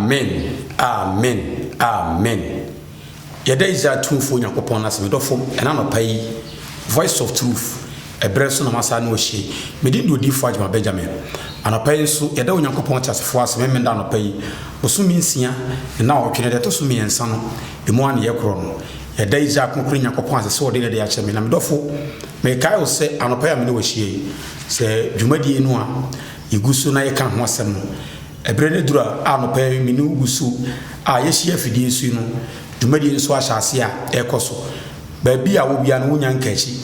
Amen, amen, amen. Yɛda Israel Tumfoɔ Nyankopɔn no ase, me dɔfo, ɛna anɔpa yi, Voice of Truth, ɛberɛ so na masa ne ɔhyie. Me din de Odiyifoɔ Agyemang Benjamin. Anɔpa yi nso, yɛda Onyankopɔn teasefoɔ ase, Memenda anɔpa yi, bosome nsia, ne nnawɔtwe, ne deɛ ɛtɔ so mmiɛnsa no, emu ara na yɛkorɔ no. Yɛda Israel Kronkron Nyankopɔn ase sɛ ɔde ne de akyɛ me. Na me dɔfo, mekae wo sɛ anɔpa yi a me ne wo ahyia yi, sɛ dwumadie no a yɛgu so na yɛka ho asɛm no, ɛberɛ no aduru a anɔpa yi me ne wo gu so a yɛahyia afidie so yi no, dwumadie nso ahyɛ aseɛ a ɛrekɔ so. Baabi a wɔ biara no, wonnya nka akyi.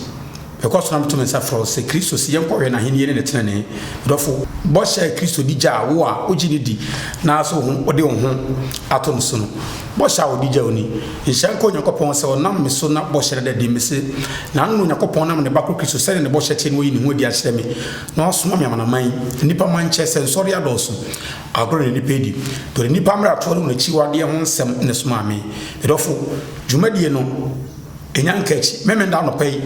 Mekɔ so na meto me nsa frɛ wo sɛ Kristo se yɛnkɔhwɛ n'ahennie ne ne tenenee. Me dɔfo, bɔhyɛ a Kristo de gyaa wo a wogye no di na so wo ho wode wo ho ato no so no, bɔhyɛ a ɔde gya wo ni, Nhyira nka Onyankopɔn sɛ ɔnam me so na bɔhyɛ no da adi. Mese, na ano na Onyankopɔn nam ne Ba koro Kristo sɛdeɛ ne bɔhyɛ teɛ no ayi ne ho adi akyerɛ me na wasoma me amanaman nnipa ma nkyɛ sɛ nsɔre adɔɔso agorɔ na nnipa adi. Deɛ ɔde nnipa mmaratoɔ ne wɔn akyiwadeɛ ho nsɛm na ɛsomaa me. Me dɔfo, dwumadie no. Enya nka akyi, Memenda anɔpa yi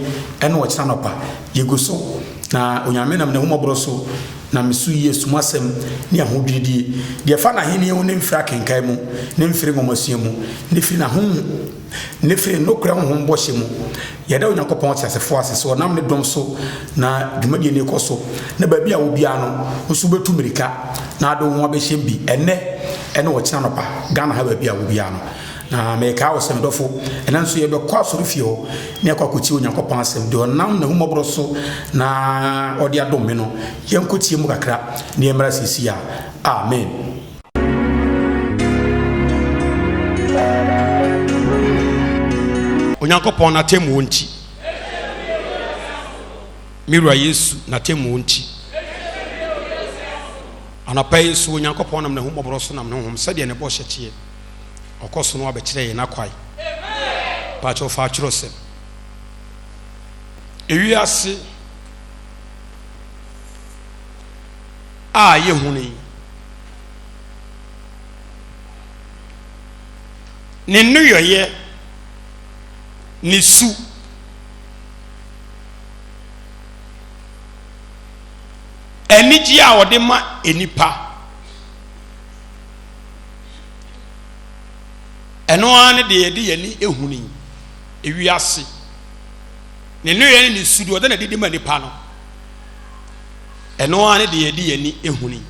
ne ɔkyena anɔpa, yegu so, na Onyame nam n'ahummɔborɔ so na me so yie sum asɛm ne ahodwiridie, deɛ ɛfa n'ahennie ho ne mfiri akenkan mu, ne mfiri nwomasua mu, ne firi n'ahonhom, ne firi nokorɛ honhom bɔhyɛ mu. Yɛda Onyankopɔn ɔteasefoɔ ase sɛ ɔnam ne dom so na dwumadie no rekɔ so, na baabi a wɔ biara no, wo nso wobɛtu mmirika na ade wo ho abɛhyɛm bi ɛnnɛ ne ɔkyena anɔpa, Ghana ha baabi a wɔ biara no. Na merekaa wo sɛ, me dɔfo, ɛnnɛ nso yɛbɛkɔ asɔrefie hɔ na yɛakɔ akɔtie Onyankopɔn asɛm. Deɛ ɔnam n'ahummɔborɔ so na ɔde adom me no, yɛnkɔtie mu kakra na yɛmmra seesei ara. Amen. Onyankopɔn n'atemmuo nti. Me Wura Yesu n'atemmuo nti. Anɔpa yi nso, Onyankopɔn nam n'ahummɔborɔ so nam ne honhom sɛdeɛ ne bɔhyɛ teɛ. Ɔkɔ so no abɛkyerɛ yɛn akwae. Pakyɛw fa atwerɛsɛm. Ewiase a yɛhunu yi, ne nneyɔeɛ, ne su, anigyeɛ a ɔde ma nnipa. Ɛno ara ne deɛ yɛde yɛn ani ehunu yi, ewiase. Ne nneyɛɛ ne ne su deɛ ɔde na didi ma nipa no. Ɛno ara ne deɛ yɛde yɛn ani ehunu yi.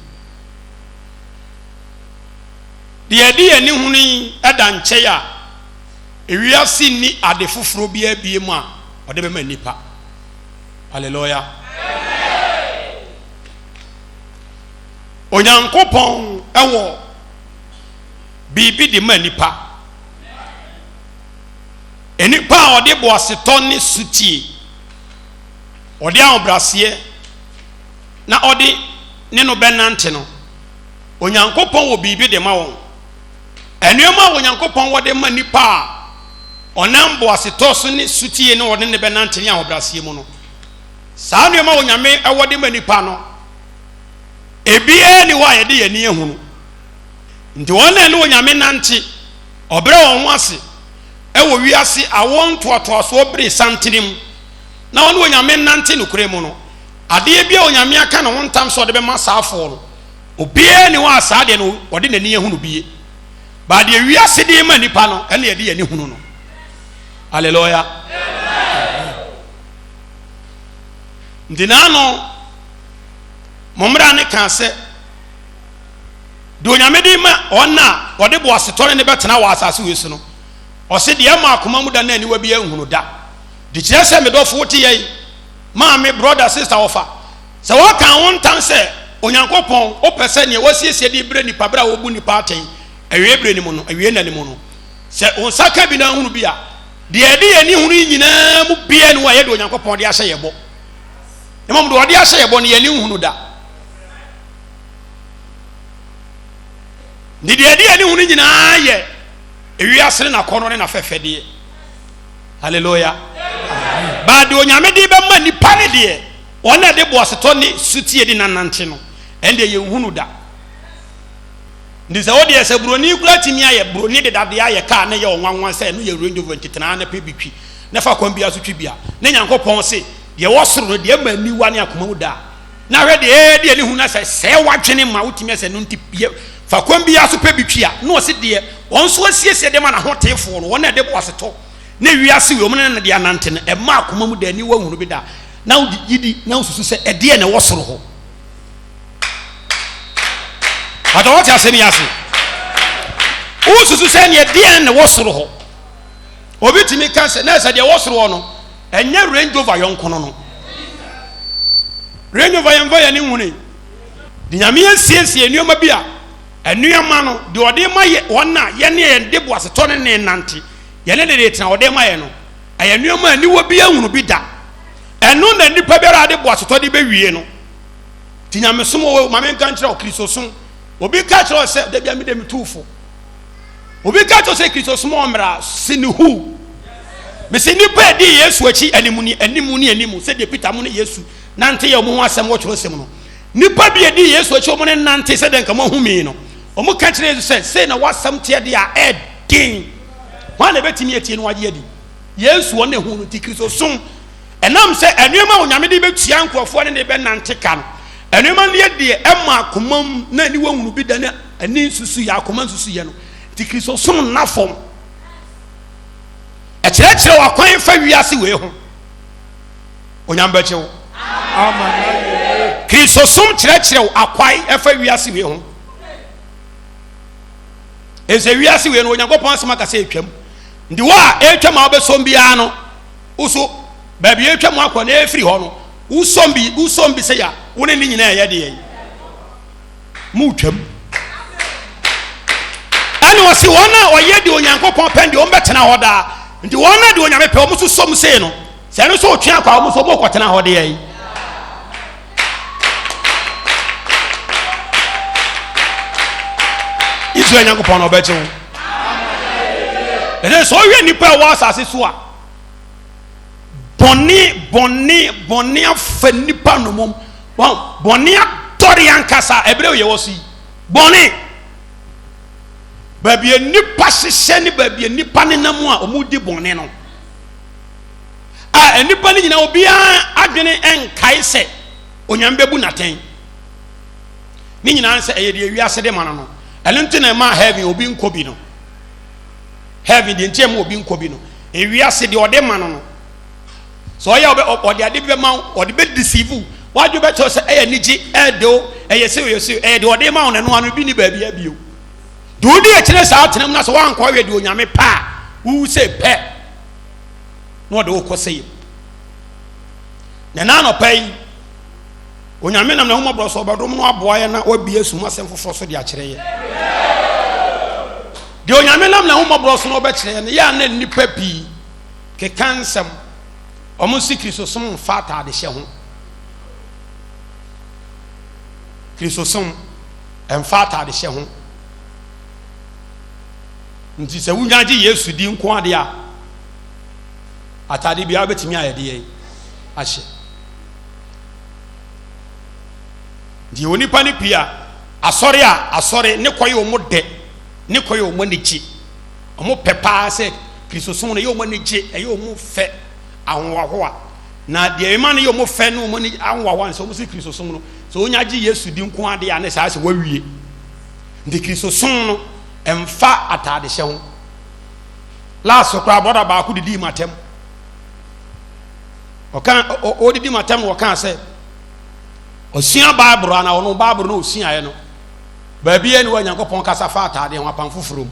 Deɛ yɛde yɛn ani hunu yi ɛda nkyɛn a, ewiase nni ade foforɔ biara bie mu a ɔde bɛma nipa. Hallelujah. Onyankopɔn wɔ biribi de ma nnipa. Nnipa a ɔde boasetɔ ne sotie, ɔde ahobrɛaseɛ na ɔde ne no bɛnante no, Onyankopɔn wɔ biribi de ma wɔn. Nneɛma a Onyankopɔn wɔ de ma nnipa a ɔnam boasetɔ so ne sotie ne ɔde ne bɛnante ne ahobrɛaseɛ mu no, saa nneɛma a Onyame wɔ de ma nnipa no, Ebiara nni hɔ a yɛde yɛn ani ahunu. Nti wɔn a ɛne Onyame nante, ɔbrɛ wɔn ho ase wɔ wiase awoɔ ntoatoasoɔ bere santene mu, na wɔne Onyame nante nokorɛ mu no, adeɛ bi a Onyame aka ne ho ntam sɛ ɔde bɛma saafoɔ no, obiara nni hɔ a saa adeɛ no ɔde n'ani ahunu bie. Ba deɛ wiase de ma nipa no, ɛne yɛde yɛn ani hunu no. Hallelujah. Nti naano Mo mmara no kaa sɛ, Deɛ Onyame de ma wɔn a wɔde boasetɔ ne ne bɛtena wɔ asase wei so no, ɔse deɛ ɛma akoma mu da na aniwa bi anhunu da. De kyerɛ sɛ, me dɔfo wote yɛn, maame, brɔda, sista, wɔfa, sɛ wɔka wo ntam sɛ Onyankopɔn wopɛ sɛ nea wasiesie de brɛ nipa berɛ a wɔbu nipa atɛn awie berɛ no mu no, awie nna no mu no, sɛ wo nsa ka bi na ahunu bi a, deɛ ɛde yɛn ani hunu yi nyinaa mu biara ni hɔ a ɛyɛ deɛ Onyankopɔn de ahyɛ yɛn bɔ. Mmom deɛ ɔde ahyɛ yɛ bɔ no yɛn ani nhunu da. Nti deɛ ɛde yɛn ani hunu nyinaa yɛ ewiase ne n'akɔnnɔ ne n'afɛfɛdeɛ. Hallelujah. Baa deɛ Onyame de bɛma nipa ne deɛ wɔn a ɛde boasetɔ ne sutie de nanante no, ɛn deɛ yɛn hunu da. Nti sɛ wodeɛ sɛ buroni kura tumi ayɛ buroni de dadeɛ ayɛ kaa ne yɛ ɔnwanwa sɛ ɛno yɛ Range Rover nti tenaa ne pɛ bi twi ne fa kwan biara so twi bia ne Nyankopɔn se Deɛ ɛwɔ soro no, deɛ ɛma aniwa ne akoma mu da. Na hwɛ deɛ ɛde ani hu na sɛ sɛe w'adwene ma wotumi sɛ no nti yɛ Fa kwan biara so pɛ bi twi a, na ɔse deɛ wɔn nso asiesie de ma n'ahoteefoɔ no, wɔn a ɛde boasetɔ ne wiase wei wɔn ne no de anante no, ɛma akoma mu da aniwa nhunu bi da, na wode gye di na wosusu sɛ ɛdeɛ na ɛwɔ soro hɔ. Pàtó wɔte asɛm yi ase. Wosusu sɛ neɛ deɛ na ɛwɔ soro hɔ. Obi tumi ka sɛ na ɛsɛ deɛ ɛwɔ soro hɔ no, ɛnyɛ Range Rover yɔnko no no. Range Rover yɛmfa yɛn ani nhunu. De Nyame asiesie nneɛma bi a nneɛma no deɛ ɔde ma yɛ wɔn a yɛne yɛn de boasetɔ ne ne nante yɛne ne de tena ɔde ma yɛ no ɛyɛ nneɛma a aniwa bi ahunu bi da. Ɛno na nipa biara de boasetɔ de bɛwie no. Nti nyamesom wɔ ma menka nkyerɛ wo Kristosom. Obi ka kyerɛ wo sɛ da bia me de metu fo. Obi ka kyerɛ sɛ Kristosom ɔmmra se ne hu. Mese nnipa a ɛdi Yesu akyi anim ne anim ne anim sɛdeɛ Peter mo ne Yesu nante yɛ wɔn ho asɛm wɔ twerɛsɛm no. Nnipa bi a ɛdi Yesu akyi wɔn ne nante sɛdeɛ nka moahu me no. Wɔn ka kyerɛ Yesu sɛ sei na w'asɛm teɛ deɛ a ɛden. Hwan na ɛbɛtumi atie no agye adi? Yesu wɔn na ɛhu no nti Kristosom Ɛnam sɛ nneɛma a Onyame de bɛtua nkurɔfoɔ ne ne bɛnante ka no, nneɛma no yɛ deɛ ɛma akoma mu na aniwa hunu bi da ne ani nsusuyɛ, akoma nsusuyɛ no. Nti Kristosom nna fam. Ɛkyerɛkyerɛ w'akwan fa wiase wei ho. Onyame bɛkye wo. Kristosom kyerɛkyerɛ wo akwan ɛfa wiase wei ho. Ɛsɛ wiase wei no Onyankopɔn asɛm aka sɛ ɛtwam. Nti wo a ɛtwam a wobɛsom biara no, Wo so, baabi a atwa mu akɔ na ɛfiri hɔ no, wosɔm bi, wosɔm bi sɛ ya, wo ne ne nyinaa ɛyɛ deɛ yi. Motwam. Ɛna ɔse wɔn a ɔyɛ deɛ Onyankopɔn pɛ deɛ wɔn bɛtena hɔ daa. Nti wɔn a deɛ Onyame pɛ wɔn nso sɔm sei no, sɛ ɛno nso ɔtwe akɔ a wɔn nso wɔn kɔtena hɔ deɛ yi. Israel Nyankopɔn na ɔbɛgye wo. Ɛsɛ sɛ ɔhwɛ nnipa a ɛwɔ asase so a Bɔne, bɔne, bɔne afa nnipa nomom. Wɔn bɔne adɔre ankasa ɛberɛ yɛ wɔ so yi. Bɔne. Baabi a nnipa hyehyɛ ne baabi a nnipa nenam a wɔdi bɔne no. A nnipa no nyinaa obiara adwene nkae sɛ Onyame bɛbu n'atɛn. Ne nyinaa sɛ ɛyɛ deɛ wiase de ma no no. Ɛno nti na ɛma heaven obi nkɔ bi no. Heaven deɛ nti ɛma obi nkɔ bi no. Ewiase deɛ ɔde ma no no, sɛ ɔyɛ ɔbɛ ɔde ade bi bɛma wo, ɔde bɛ deceive wo. Wadwo bɛkyerɛ sɛ ɛyɛ anigye, ɛyɛ de o, ɛyɛ sɛ ɛyɛ sɛ ɛyɛ deɛ ɔde ma wo no ɛno ano bi ni baabi abio. Deɛ odi akyire saa tena mu na sɛ wankɔ yɛ deɛ Onyame pɛ a, wowu sɛ pɛ na ɔde wo kɔ sɛ yɛ. Na ɛna anɔpa yi, Onyame nam n'ahummɔborɔ so ɔbɛdom no aboa yɛn na wabue sum asɛm foforɔ so de akyerɛ yɛn. Deɛ Onyame nam n'ahummɔborɔ so na ɔbɛkyerɛ yɛn no, yɛ a na nnipa pii keka nsɛm. Wɔn nso Kristosom mfa ataadehyɛ ho. Kristosom mfa ataadehyɛ ho. Nti sɛ wonya gye Yesu di nko adeɛ a, ataade biara bɛtumi ayɛ deɛ ahyɛ. Nti yɛwɔ nnipa no pii a asɔre a asɔre ne kɔ yɛ wɔn dɛ, ne kɔ yɛ wɔn anigye. Wɔn pɛ paa sɛ Kristosom no ɛyɛ wɔn anigye, ɛyɛ wɔn fɛ, ahohoahoa. Na deɛ ɛma no yɛ wɔn fɛ ne wɔn ani ahohoahoa no sɛ wɔn si Kristosom no, sɛ wɔnya gye Yesu di nko adeɛ a ne saa sɛ wɔawie. Nti Kristosom no ɛmfa ataadehyɛ ho. Last koraa brɔda baako didii m'atɛm. Ɔka ɔdidi m'atɛm na ɔkaa sɛ ɔsua Bible ana ɔno Bible no ɔsuaeɛ no baabi ɛne wɔ Nyankopɔn kasa fa ataadeɛ ho apam foforɔ mu.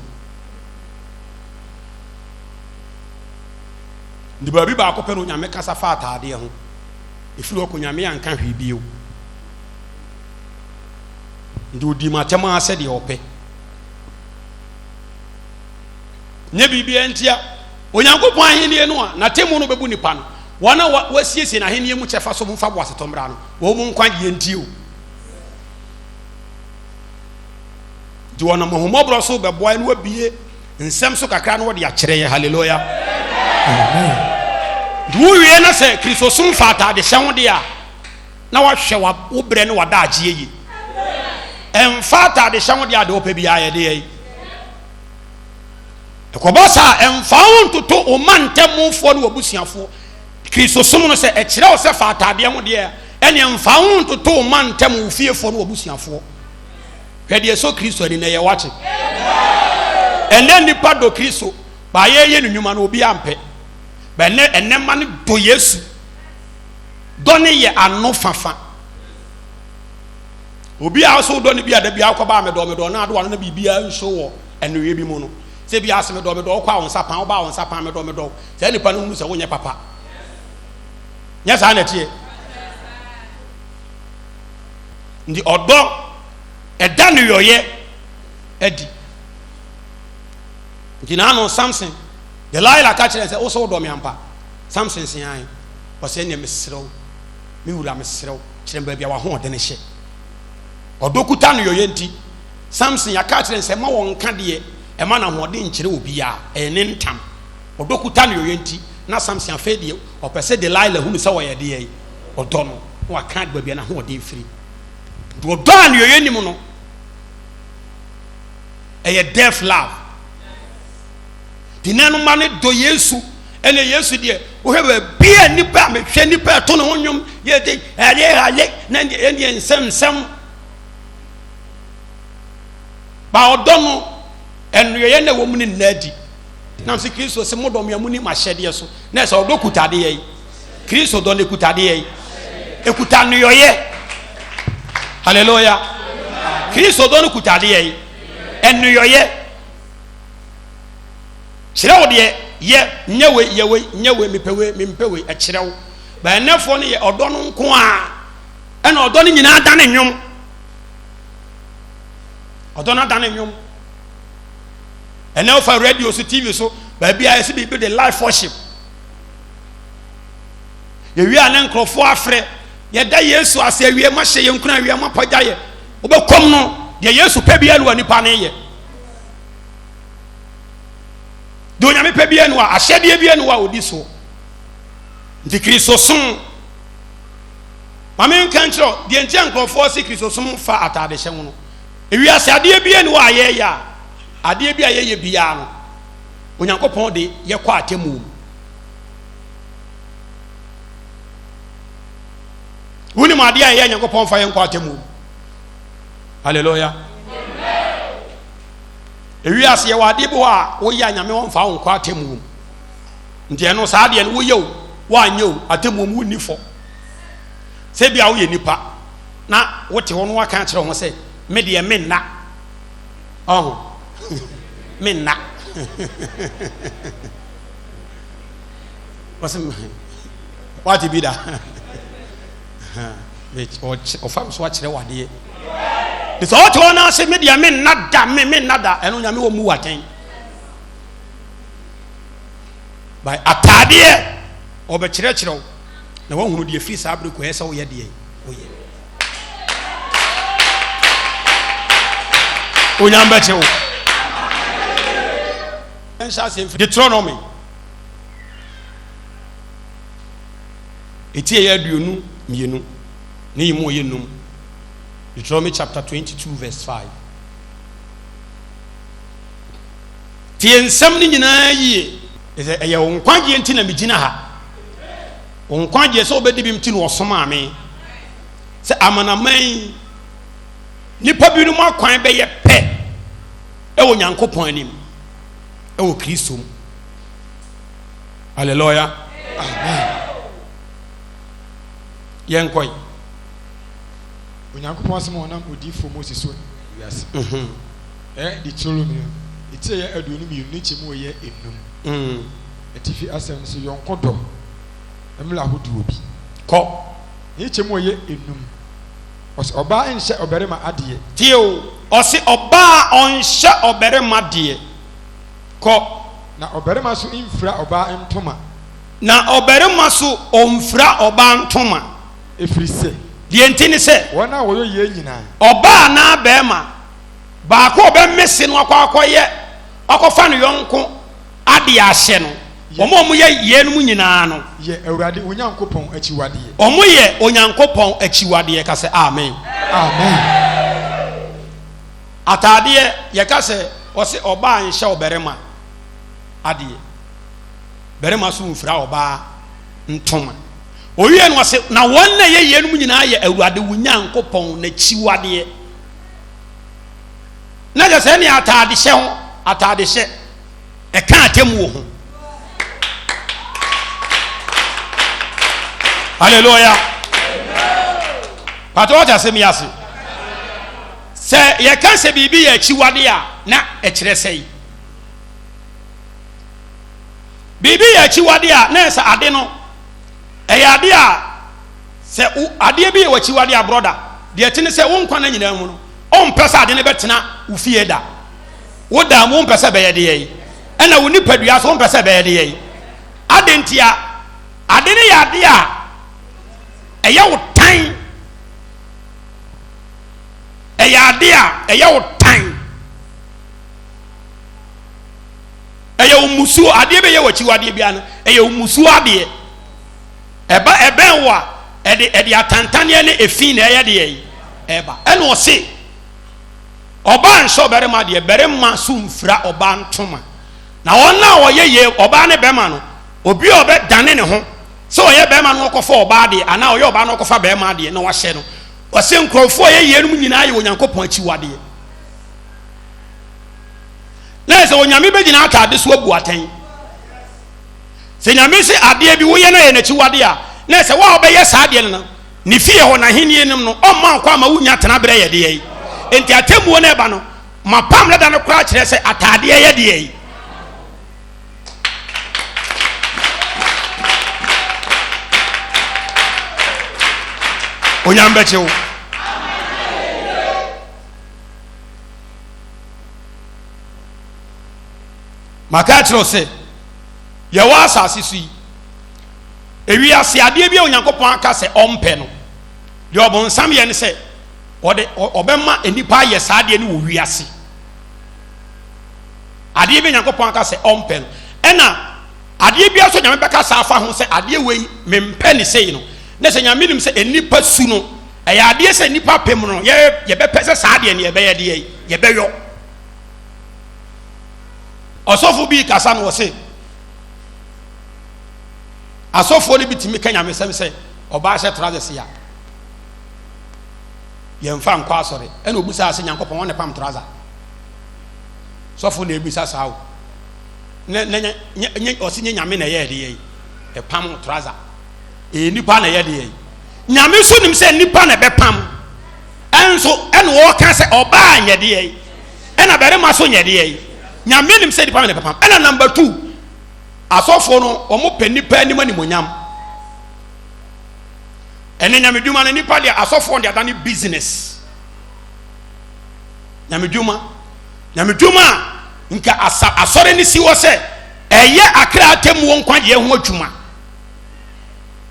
Nti baabi baako pɛ na Onyame kasa fa ataadeɛ ho. Ɛfiri hɔ kɔ Onyame anka hwee bio. Nti ɔdii m'atɛm ara sɛdeɛ ɔpɛ. Nyɛ biribiara ntia. Onyankopɔn ahenni no a n'atemmu no bɛbu nnipa no, wɔn a wɔasiesie n'ahenni mu kyɛfa so mfa boasetɔ mmra no, wɔn mu nkwagyeɛ nti o. Nti wɔnam ahummɔborɔ so bɛboa yɛn na wɔabie nsɛm so kakra na wɔde akyerɛ yɛn. Hallelujah. Amen. Nti wowie na sɛ Kristosom fa ataadehyɛ ho deɛ a, na wahwɛ wo berɛ ne w'adaagyeɛ yie. Ɛmfa ataadehyɛ ho deɛ a deɛ wɔpɛ biara yɛde yɛ. Ɛkɔba saa a, ɛmfa wo ntoto wo mantammufoɔ ne w'abusuafoɔ. Kristosom no, sɛ ɛkyerɛ wo sɛ fa ataadeɛ ho deɛ a, ɛneɛ mfa wo ntoto wo mantam, wo fiefoɔ ne w'abusuafoɔ. Hwɛ deɛ ɛsɔ Kristo ani na ɛyɛ wakye. Ɛnɛ nnipa dɔ Kristo, ba yɛyɛ ne nnwuma no obi ampɛ. Bɛnɛ ɛnɛ ma no dɔ Yesu. Dɔ ne yɛ ano fafa. Obi a ɔsɛ wodɔ no bi a da bi akɔba a medɔ medɔ na adoa no na biribiara nso wɔ ɛnoyɛ bi mu no. Sɛ bi ase medɔ medɔ wokɔ a wo nsa pan woba a wo nsa pan medɔ medɔ. Saa nipa no hunu sɛ wonyɛ papa. Nyɛ saa na ɛteɛ. Nti ɔdɔ ɛda nneyɔeɛ adi. Nti naano Samson, Delilah ka kyerɛ sɛ wo sɛ wodɔ me ampa. Samson se ae. Ɔsɛ ɛneɛ mesrɛ wo, me wura mesrɛ wo, kyerɛ me baabi a w'ahoɔden hyɛ. Ɔdɔ kuta nneyɔeɛ nti, Samson yɛaka akyerɛ no sɛ mma wɔnka deɛ ɛma no ahoɔden nkyerɛ obiara, ɛyɛ ne ntam. Ɔdɔ kuta nneyɔeɛ nti, na Samson afei deɛ ɔpɛ sɛ Delilah hunu sɛ ɔyɛ deɛ ɔdɔ no, na waka baabi a n'ahoɔden firi. Nti ɔdɔ a nneyɔeɛ nnim no, ɛyɛ death love. Nti na no ma no dɔ Yesu. Ɛna Yesu deɛ, wohwɛ baabi a nipa a mehwɛ nipa ɛto ne ho nnwom, yɛ de ɛyɛ hale na ɛdeɛ nsɛm nsɛm. Ba ɔdɔ no, ɛnnoyɛyɛ na ɛwɔ mu no nna adi. Nam sɛ Kristo sɛ modɔ me a moni m'ahyɛdeɛ so. Na ɛsɛ ɔdɔ kuta adeɛ yi. Kristo dɔ no ekuta adeɛ yi. Ekuta nneyɔyɛ. Hallelujah. Kristo dɔ no kuta adeɛ yi. Nneyɔyɛ. Kyerɛ wo deɛ yɛ, nyɛ wei, yɛ wei, nyɛ wei, mepɛ wei, mempɛ wei, ɛkyerɛ wo. Ba ɛnɛfoɔ no yɛ ɔdɔ no nko a, ɛna ɔdɔ no nyinaa dane nnwom. Ɔdɔ no adane nnwom. Ɛnɛ wofa radio so, TV so, baabi a yɛsɛ biribi de life worship. Yɛwie a na nkurɔfoɔ afrɛ, yɛda Yesu ase awie, mahyɛ yɛn nkuna awie, mapagya yɛ. Wobɛkɔm no, deɛ Yesu pɛ biara no wɔ nipa no yɛ. Deɛ Onyame pɛ biara no wɔ ahyɛdeɛ biara no wɔ a ɔdi soɔ. Nti Kristosom, ma menka nkyerɛ wo, deɛ nti a nkurɔfoɔ se Kristosom fa ataadehyɛ ho no, ewiase adeɛ biara ni hɔ a yɛyɛ a, adeɛ bi a yɛyɛ biara no, Onyankopɔn de yɛkɔ atemmuo mu. Wonim adeɛ a ɛyɛ Nyankopɔn fa yɛnkɔ atemmuo mu. Hallelujah. Ewiase yɛwɔ adeɛ bi hɔ a woyɛ a Nyame wɔmfa wo nkɔ atemmuo mu. Nti ɛno saa adeɛ no woyɛ o, woanyɛ o, atemmuo mu wonni fɔ. Sɛ bi a woyɛ nipa na wote hɔ no waka akyerɛ ho sɛ me deɛ menna. Ɔho menna. Wɔsɛ wate bi da. Ɔfa me so akyerɛ wadeɛ. De sɛ ɔte hɔ no ase me deɛ menna da me menna da ɛno nyame wɔ mu watɛn. By ataadeɛ ɔbɛkyerɛkyerɛ wo na wahunu deɛ firi saa bere kɔ ɛsɛ woyɛ deɛ woyɛ. Onyame bɛkye wo. Nhyɛ aseɛ mfiri Deuteronomy eti ɛyɛ 22 ne yi mu ɔyɛ num. Deuteronomy chapter 22 verse 5. Tie nsɛm no nyinaa yie. Ɛsɛ ɛyɛ wo nkwagyeɛ nti na megyina ha. Wo nkwagyeɛ sɛ wobɛdi bem nti na ɔsomaa me. Sɛ amanaman yi nnipa binom akwan bɛyɛ pɛ ɛwɔ Nyankopɔn anim ɛwɔ Kristo mu. Hallelujah. Amen. Yɛnkɔe. Onyankopɔn asɛm a ɔnam odiyifoɔ Mose so wiase. Ɛ Deuteronomy no, eti a ɛyɛ 22 ne nkyɛmu a ɛyɛ enum. Atifi asɛm no so yɔnko dɔ mmra ahodoɔ bi. Kɔ. Ne nkyɛmu a ɛyɛ enum. Ɔse ɔbaa nhyɛ ɔbarima adeɛ. Tie o, ɔse ɔbaa ɔnhyɛ ɔbarima deɛ. Kɔ. Na ɔbarima nso mfira ɔbaa ntoma. Na ɔbarima nso ɔmfira ɔbaa ntoma. Ɛfiri sɛ. Deɛ nti ne sɛ. Wɔn a wɔyɔ yei nyinaa. Ɔbaa anaa barima baako a ɔbɛmese no akɔ akɔyɛ akɔfa ne yɔnko adeɛ ahyɛ no, wɔn a wɔyɛ yeinom nyinaa no. Yɛ Awurade wo Nyankopɔn akyiwadeɛ. Wɔyɛ Onyankopɔn akyiwadeɛ. Ka sɛ, Amen. Amen. Ataadeɛ, yɛka sɛ, wɔse ɔbaa nhyɛ ɔbarima adeɛ, barima nso mfira ɔbaa ntoma. Owie no ɔse, na wɔn na ɛyɛ yeinom nyinaa yɛ Awurade wo Nyankopɔn n'akyiwadeɛ. Na kyerɛ sɛ ɛne ataadehyɛ ho, ataadehyɛ, ɛka atemmuo ho. Hallelujah. Pàtó wɔte asɛm yi ase. Sɛ yɛka sɛ biribi yɛ akyiwade a, na ɛkyerɛ sɛn? Biribi yɛ akyiwade a, na ɛsɛ ade no, ɛyɛ ade a sɛ wo adeɛ bi yɛ w'akyiwade a brɔda, deɛ ɛte ne sɛ wo nkwa na nyinaa mu no, ɔmpɛ sɛ ade no bɛtena wo fie da. Wo dan mu wompɛ sɛ ɛbɛyɛ deɛ yi, ɛna wo nipadua so wompɛ sɛ ɛbɛyɛ deɛ yi. Ade ntia, ade no yɛ ade a ɛyɛ wo tan. Ɛyɛ ade a ɛyɛ wo tan. Ɛyɛ wo mmusuo adeɛ bɛyɛ w'akyiwadeɛ biara no ɛyɛ wo mmusuo adeɛ. Ɛba ɛbɛn wo a ɛde ɛde atantaneɛ ne efi na ɛyɛ deɛ yi ɛba. Ɛna ɔse ɔbaa nhyɛ ɔbarima deɛ barima so mfira ɔbaa ntoma. Na wɔn a wɔyɛ yie ɔbaa ne bɛrima no obi a ɔbɛdane ne ho sɛ ɔyɛ bɛrima no ɔkɔfa ɔbaa deɛ anaa ɔyɛ ɔbaa no ɔkɔfa bɛrima deɛ na wahyɛ no ɔse nkurɔfoɔ a ɛyɛ yeinom nyinaa yɛ Onyankopɔn akyiwadeɛ. Na sɛ Onyame bɛgyina ataade so abu atɛn. Sɛ Nyame se adeɛ bi woyɛ no yɛ n'akyiwadeɛ a, na sɛ wo a wobɛyɛ saa adeɛ no no, ne fie hɔ, n'ahennie nom no, ɔmma wo kwan ma wonya tena berɛ yɛ deɛ yi. Enti atemmuo no ɛba no, mapam dada no koraa kyerɛ sɛ ataadeɛ yɛ deɛ yi. Onyame bɛkye wo. Maka akyerɛ wo sɛ yɛwɔ asase so yi, ewiase adeɛ bi a Onyankopɔn aka sɛ ɔmpɛ no, deɛ ɔbonsam yɛ ne sɛ ɔde ɔbɛma nnipa ayɛ saa adeɛ no wɔ wiase. Adeɛ bi Nyankopɔn aka sɛ ɔmpɛ no, ɛna adeɛ bi nso Nyame bɛka saa afa ho sɛ adeɛ wei mempɛ ne sei no, na sɛ Nyame nim sɛ nnipa su no, ɛyɛ adeɛ sɛ nnipa pem no, yɛbɛpɛ sɛ saa adeɛ no yɛbɛyɛ deɛ yɛbɛyɔ. Ɔsɔfo bi kasa no ɔse, asɔfoɔ no bi tumi ka nyamesɛm sɛ ɔbaa hyɛ trousers a yɛmfa nkɔ asɔre, ɛna obisaa sɛ Nyankopɔn ɔne pam trouser. Sɔfo na ebisa saa o. Ne ne nye nye ɔsi nye nyame na ɛyɛ ɛde yɛ ɛpam trouser. Ɛyɛ nipa na ɛyɛ de yɛ. Nyame nso nim sɛ nipa na ɛbɛpam. Ɛnso ɛna ɔka sɛ ɔbaa nyɛ de yɛ. Ɛna barima so nyɛ de yɛ. Nyame nim sɛ nipa na ɛbɛpam. Ɛna number two, asɔfo no wɔn pɛ nipa anim animonyam. Ɛne nyame dwuma no nipa deɛ asɔfoɔ de adane business. Nyamedwuma, nyamedwuma a nka asa asɔre no si hɔ sɛ ɛyɛ akra atemmuo nkwagyeɛ ho adwuma.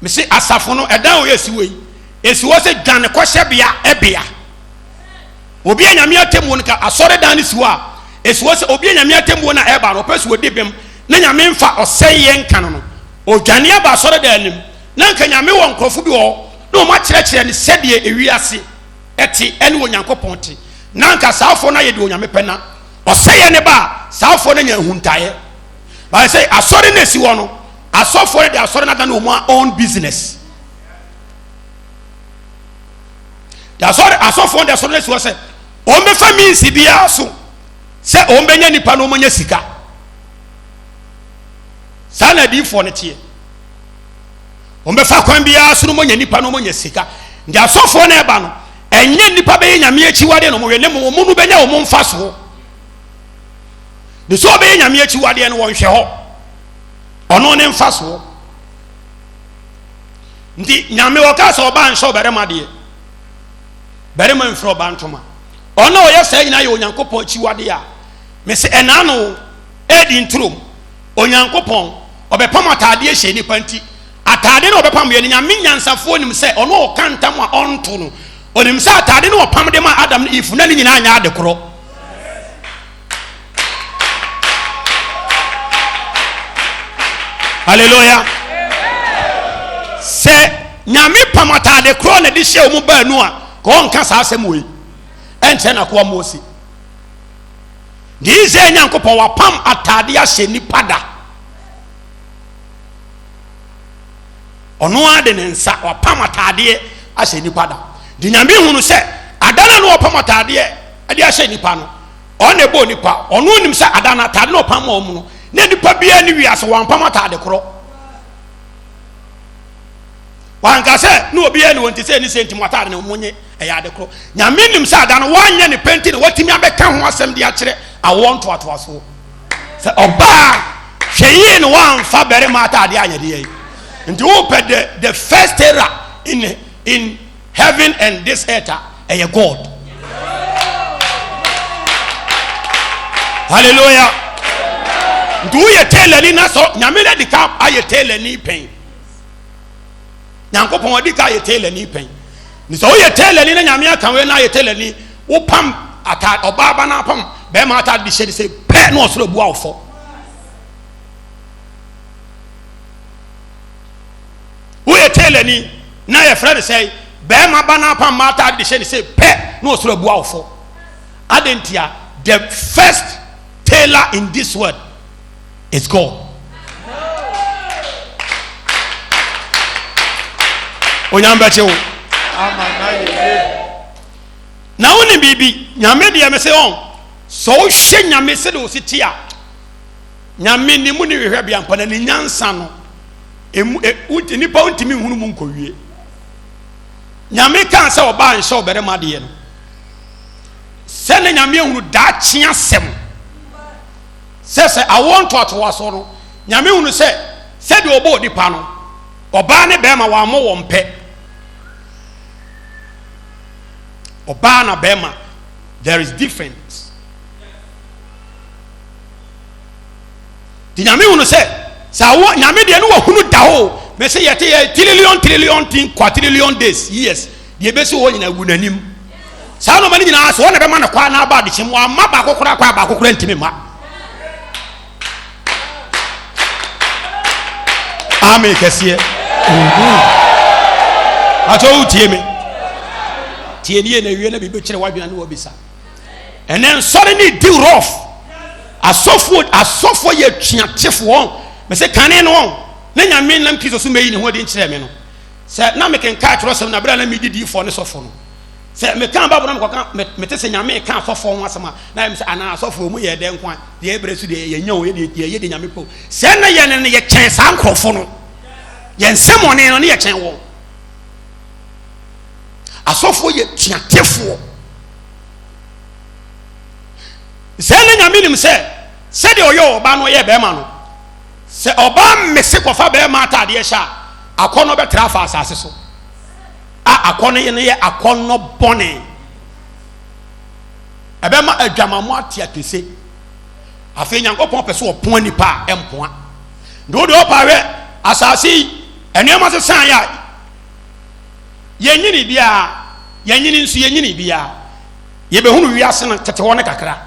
Mese asafo no ɛdan wɔ esi wɔ yi, esi hɔ sɛ dwane kɔhyɛbea ɛbea. Obi a nyame atemmuo no ka asɔre dan no si hɔ a, esi hɔ sɛ obi a nyame atemmuo no a ɛba no ɔpɛ sɛ ɔdi bem na nyame mfa ɔsɛeɛ nka no no, ɔdwane aba asɔre dan no mu na nka nyame wɔ nkurɔfo bi wɔ hɔ na wɔn akyerɛkyerɛ no sɛdeɛ ewiase te ɛne Onyankopɔn te, na anka saa afoɔ no ayɛ deɛ Onyame pɛ na ɔsɛeɛ ne ba a, saa afoɔ no anya ahuntaeɛ. Baayɛ sɛ asɔre no esi hɔ no, asɔfoɔ no de asɔre no adane wɔn own business. De asɔre asɔfoɔ no de asɔre no esi hɔ sɛ wɔn bɛfa means biara so sɛ wɔn bɛnya nipa na wɔn anya sika. Saa na adiifoɔ no teɛ. Wɔbɛfa kwan biara so no wɔanya nnipa na wɔanya sika. Nti asɔfoɔ no ɛba no, ɛnyɛ nnipa bɛyɛ nyame akyiwadeɛ na wɔhwɛ, na mmom wɔn no bɛnya wɔn mfasoɔ. Ne sɛ ɔbɛyɛ nyame akyiwadeɛ no wɔnhwɛ hɔ, ɔno ne mfasoɔ. Nti nyame ɔka sɛ ɔbaa nhyɛ ɔbarima deɛ, barima mfiri ɔbaa ntoma. Ɔno a ɔyɛ saa nyinaa yɛ Onyankopɔn akyiwadeɛ a, mese ɛnaa no ɛdi nturom. Onyankopɔn, ɔbɛpam ataadeɛ hyɛ nnipa nti, ataade no a ɔbɛpam yɛ no, Nyame nyansafoɔ nim sɛ ɔno a ɔka ntam a ɔnto no, ɔnim sɛ ataade no ɔpam de ma Adam ne Eve na ne nyinaa nyɛ ade korɔ. Hallelujah. Sɛ Nyame pam ataade korɔ na de hyɛ wɔn baanu a, ka ɔnka saa asɛm wei ɛnkyerɛ n'akoa Mose. Deɛ Israel Nyankopɔn wapam ataadeɛ ahyɛ nipa da. Ɔno ara de ne nsa wapam ataadeɛ ahyɛ nipa da. De Nyame hunu sɛ ada no na wapam ataadeɛ de ahyɛ nipa no. Ɔno na ɛbɔɔ nipa. Ɔno nim sɛ ada no ataade na ɔpam ma wɔn no, na nipa biara ne wiase wɔampam ataade korɔ. Wanka sɛ na obiara ne wɔn ti sɛ ne sɛ nti mo ataade no mo nye ɛyɛ ade korɔ. Nyame nim sɛ ada no wanyɛ ne pɛ nti na watumi abɛka ho asɛm de akyerɛ awoɔ ntoatoasoɔ. Sɛ ɔbaa hwɛ yie na wamfa barima ataade anyɛ deɛ yi. Nti wopɛ the the first era in in heaven and this earth a ɛyɛ God. Hallelujah. Nti woyɛ tailor ni na sɛ nyame na di ka ayɛ tailor ni pɛn. Nyankopɔn adi ka ayɛ tailor ni pɛn. Ni sɛ woyɛ tailor ni na nyame aka wei na ayɛ tailor ni wopam ataade ɔbaa ba na apam bɛrima ataade de hyɛ de sɛ pɛ na ɔsoro abu awofɔ. Woyɛ tailor ni na yɛfrɛ no sɛ bɛrima ba na apam mmaa ataade de hyɛ ne sɛ pɛ na ɔsoro abu awofɔ. Adɛn ntia? The first tailor in this world is God. Onyame bɛkye wo. Na wonim biribi, Nyame deɛ mese ɔn, sɛ wohwɛ Nyame sɛdeɛ ɔsi te a, Nyame ne mu ne hwehwɛ bea mpa na ne nyansa no, emu e, wonti nipa wontumi nhunu mu nkɔwie. Nyame kaa sɛ ɔbaa nhyɛ ɔbarima deɛ no, sɛ ne Nyame ahunu daakye asɛm. Sɛ sɛ awoɔ ntoatoasoɔ no, Nyame hunu sɛ sɛdeɛ ɔbɔɔ nipa no, ɔbaa ne bɛrima wammɔ wɔn pɛ. Ɔbaa na bɛrima, there is difference. Nti Nyame hunu sɛ sɛ awoɔ, Nyame deɛ ne wahunu da hɔ. Mese yɛte yɛ trillion trillion tin quadrillion days years deɛ ɛbɛsi hɔ nyinaa gu n'anim. Saa nnoɔma no nyinaa sɛ wɔn na bɛma no kwan na aba adekyem wɔamma baako koraa kwan baako koraa ntumi mma. Amen kɛseɛ. Atɔ wo tie me. Tie nie na wie na biribi kyerɛ w'adwene ne wabisa. Ɛnɛ nsɔre ne di rough. Asɔfoɔ asɔfoɔ yɛ tuatefoɔ. Mɛsɛ kane no na nyame nam Kristo so mɛyi ne ho adi nkyerɛ me no. Sɛ na mekenkan twerɛsɛm na berɛ a na medi diifoɔ ne sɔfo no, sɛ meka Bible na mekɔka mete sɛ Nyame reka asɔfoɔ ho asɛm a, na ayɛ me sɛ anaa asɔfoɔ mu yɛ dɛ nko a, deɛ ɛbrɛ so deɛ yɛnya o, yɛdeɛ yɛyɛ deɛ Nyame pɛ o. Sɛ na yɛn no yɛkyɛn saa nkurɔfo no, yɛn nsɛmɔne no ne yɛkyɛn wɔn. Asɔfoɔ yɛ tuatefoɔ. Sɛ na Nyame nim sɛ sɛdeɛ ɔyɛ ɔbaa no ɔyɛ bɛrima no, Sɛ ɔbaa mmese kɔfa barima ataadeɛ hyɛ a, akɔnnɔ bɛtra afa asase so. A akɔnnɔ no yɛ akɔnnɔ bɔne. Ɛbɛma adwamammɔ ate akese. Afei Nyankopɔn pɛ sɛ ɔpoa nipa a ɛmpoa. Nti wo deɛ ɔpa hwɛ asase yi, nneɛma sesan yɛ a, yɛnyini biara, yɛnyini nso yɛnyini biara. Yɛbɛhunu wiase no tete hɔ no kakra.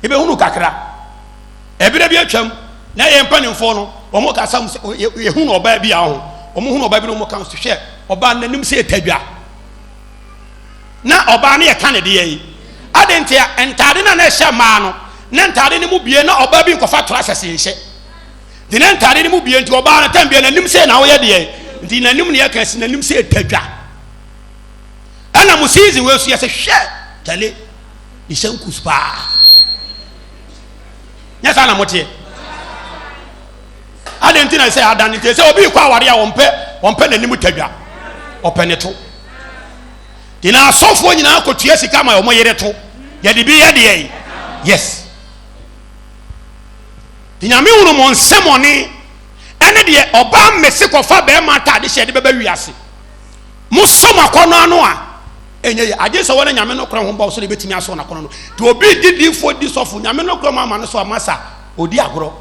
Yɛbɛhunu kakra. Ɛberɛ bi atwam, na yɛn mpanimfoɔ no, wɔn kasa mu sɛ, yɛhunu ɔbaa bi a ɔho, wɔn hunu ɔbaa bi na wɔn ka sɛ, hwɛ, ɔbaa no n'anim sɛ ɛtadwa. Na ɔbaa no yɛka ne deɛ yi. Adɛn nti a ntaade no a na ɛhyɛ mmaa no, na ntaade no mu bie na ɔbaa bi nkɔfa trousers nhyɛ. Nti na ntaade no mu bie nti ɔbaa no tɛm bie n'anim sɛ na ɔyɛ deɛ. Nti n'anim na yɛka si n'anim sɛ ɛtadwa. Ɛna mo season wei so yɛsɛ hwɛ, tale, ne hyɛ nkus paa. Nyɛ saa na moteɛ. Adɛn nti na sɛ adan nti sɛ obi kɔ aware a wɔmpɛ wɔmpɛ n'anim tadwa ɔpɛ ne to. Nti na asɔfoɔ nyinaa kɔtua sika ma wɔn yere to yɛde bi yɛ deɛ yes. Nti nyame hunu mo nsɛmɔne ɛne deɛ ɔbaa mmese kɔfa bɛrima ataade hyɛ de bɛba wiase. Mosɔ mo akɔnnɔ ano a, ɛnyɛ yie. Agye sɛ wɔne Nyame nokorɛ ho bɔ so na ɛbɛtumi asɔ n'akɔnnɔ no. Nti obi di diifoɔ di sɔfo, Nyame nokorɛ mu ama no so ama sa, ɔdi agorɔ.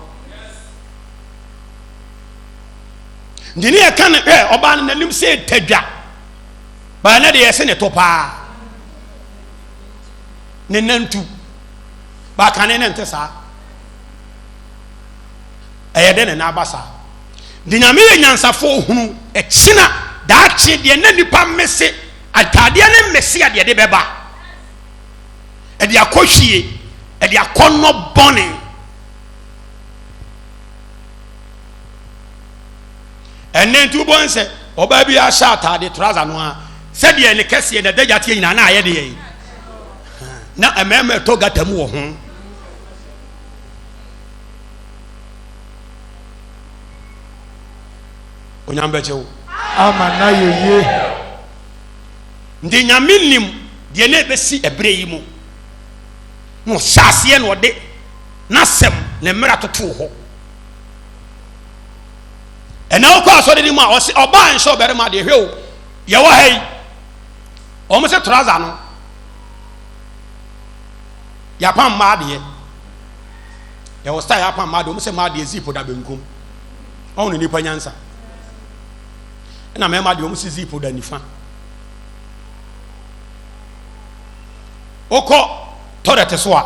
Nti ne yɛka no hwɛ ɔbaa no n'anim sɛ tadwa. Baa ne deɛ yɛse ne to paa. Ne nantu. Baa kane ne nte saa. Ɛyɛ dɛ na na aba saa. Nti Nyame yɛ nyansafoɔ ohunu ɛkyena daakye deɛ na nipa mmese ataadeɛ ne mmese a deɛ de bɛba ɛde akɔ hwie ɛde akɔnnɔ bɔne ɛnɛ nti wobɔ nsɛ ɔbaa bi ahyɛ ataade trouser no a sɛdeɛ ne kɛseɛ na dagya teɛ nyinaa na ayɛ deɛ yi. Na mmarima ɛtɔ gata mu wɔ ho. Onyame bɛkyɛ wo. Ama na yɛ yie. Nti Nyame nim deɛ na ɛbɛsi ɛberɛ yi mu. Na ɔhyɛ aseɛ na ɔde n'asɛm ne mmara totoo hɔ. Ɛnna wokɔ asɔre no mu a ɔse ɔbaa nhyɛ ɔbarima deɛ hwɛ o yɛwɔ ha yi wɔn sɛ trouser no yɛapam mmaa deɛ yɛwɔ style yɛapam mmaa deɛ wɔn sɛ mmaa deɛ zip da benkum wɔn ne nipa nyansa ɛna mmarima deɛ wɔn sɛ zip da nifa wokɔ toilet so a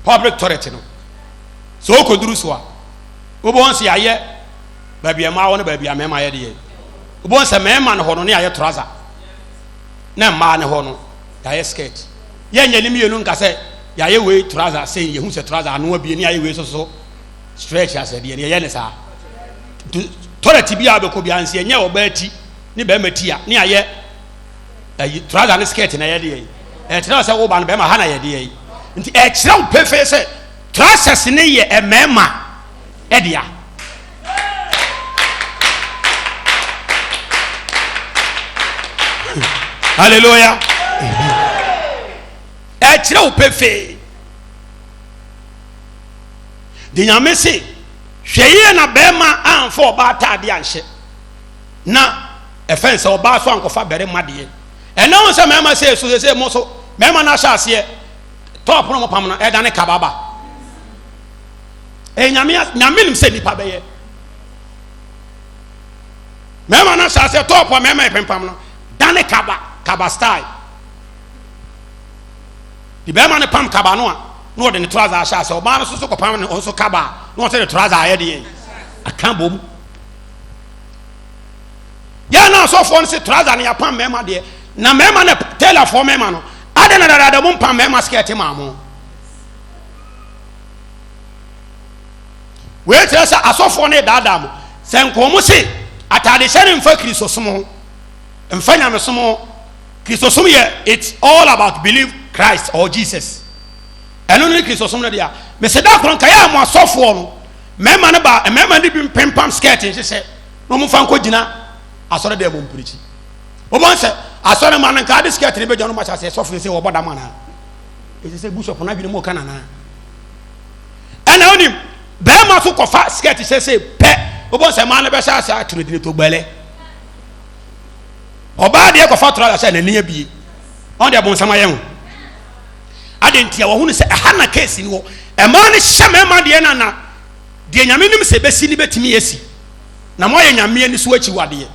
public toilet no sɛ wokɔduru so a wobɛhu sɛ yɛayɛ baabi a mmaa wɔ no baabi a mmarima yɛ deɛ wobɛhu sɛ mmarima no hɔ no ne yɛayɛ trouser na mmaa no hɔ no yɛayɛ skirt yɛnyɛ ne mmienu nka sɛ yɛayɛ wei trouser sɛ yɛhu sɛ trouser ano abie ne yɛayɛ wei so so stretch asɛ deɛ ne yɛyɛ ne saa nti toilet bi a wobɛkɔ biara nsi ɛnyɛ ɔbaa ti ne bɛrima ti a ne yɛayɛ ayi trouser ne skirt na yɛde yɛ ɛkyerɛ sɛ woba no bɛrima ha na yɛde yɛ nti ɛkyerɛ wo pefee sɛ trousers ne yɛ mmarima ɛdea hallelujah ɛkyerɛ wo pefee de nyame se hwɛ yie na bɛrima amfa ɔbaa ataadeɛ anhyɛ na ɛfɛn sɛ ɔbaa so ankɔfa barima deɛ ɛnna ho sɛ mmarima sɛ so sɛ mo so mmarima no ahyɛ aseɛ tɔɔpo no mo pam no ɛdane kababa ɛyɛ nyame nyame nim sɛ nipa bɛyɛ mmarima no ahyɛ aseɛ tɔɔpo a mmarima ɛpempam no dane kaba kaba style de barima no pam kaba no a na ɔde ne trouser ahyɛ aseɛ ɔbaa no nso so kɔpam ne nso kaba a na ɔsɛ ne trouser ayɛ deɛ aka bom yɛn na asɔfoɔ no se trouser no yɛapam mmarima deɛ na mmarima no tailorfoɔ mmarima no adɛn na dadaada mo mpam mmarima skirt maa mo wei kyerɛ sɛ asɔfoɔ no daadaa mo sɛ nka wɔn se ataadehyɛ no mfa kristosom ho mfa nyamesom ho kristosom yɛ it's all about believe Christ or Jesus ɛno ne kristosom no deɛ mese da koro nka yɛ a mo asɔfoɔ no mmarima no ba mmarima no bi mpempam skirt nhyehyɛ na wɔn fa nkɔ gyina asɔre dɛm mu mpirikyi wɔn sɛ asɔre ma no nka ade skirt no bɛgya no ma hyɛ aseɛ sɔfo sɛ wɔbɔ dam anaa ɛsɛ sɛ bishop no adwene mu ɔka nanaa ɛna wonim bɛrima so kɔfa skirt hyɛ sɛ pɛ wɔbɔ sɛ maa no bɛhyɛ ase atoro gyina to gbɛlɛ ɔbaa deɛ kɔfa toro sɛ n'ani abie ɔn deɛ bɔnsam ayɛ ho ade nti a wɔhunu sɛ ɛha na keesi ni wɔ ɛmaa no hyɛ mmarima deɛ nana deɛ nyame nim sɛ bɛsi ne bɛtumi asi na moayɛ nyame ani so akyiwadeɛ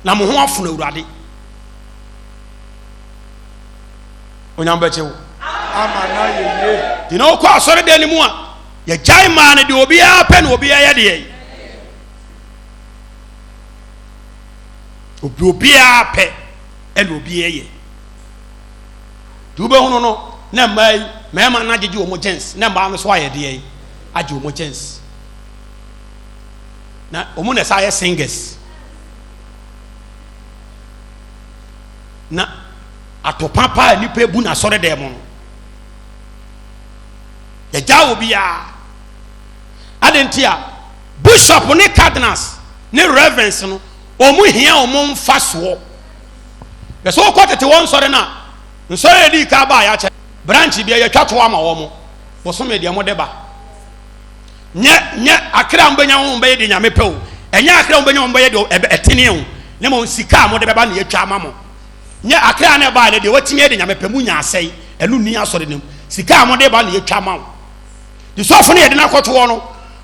na mo ho afono awurade onyame bɛkye wo ama na yɛ yie nti na wokɔ asɔre dan no mu a yɛgyae maa no deɛ obiara pɛ na obiara yɛ deɛ obi obiara pɛ ɛna obiara yɛ Deɛ wobɛhunu no, na mmaa yi, mmarima no agyegye wɔn gyens, na mmaa no nso ayɛ deɛ yi, agye wɔn gyens. Na wɔn na ɛsɛ ayɛ singers. Na atopa paa a nnipa ebu na asɔre dɛm no, yɛgya obiara. Ade nti a bishop ne cardinals ne reverends no, wɔn hia wɔn mfasoɔ. Bɛ sɛ wokɔ tete wɔn nsɔre no a, nsɔre a ɛdii kan baa yɛakyɛ branch deɛ yɛtwa to ama wɔn bosome deɛ mode ba. Nyɛ nyɛ akra a mobɛnya wɔn bɛyɛ deɛ nyame pɛ o, ɛnyɛ akra a mobɛnya wɔn bɛyɛ deɛ ɛtene o, na mmom sika a mode bɛba na yɛatwa ama mo. Nyɛ akra na ɛbaa no deɛ watumi ayɛ deɛ nyame pɛ mu nya asɛe, ɛno nni asɔre no mu. Sika a mode ba na yɛtwa ama wo. De sɔfo no yɛde no akɔtoɔ no,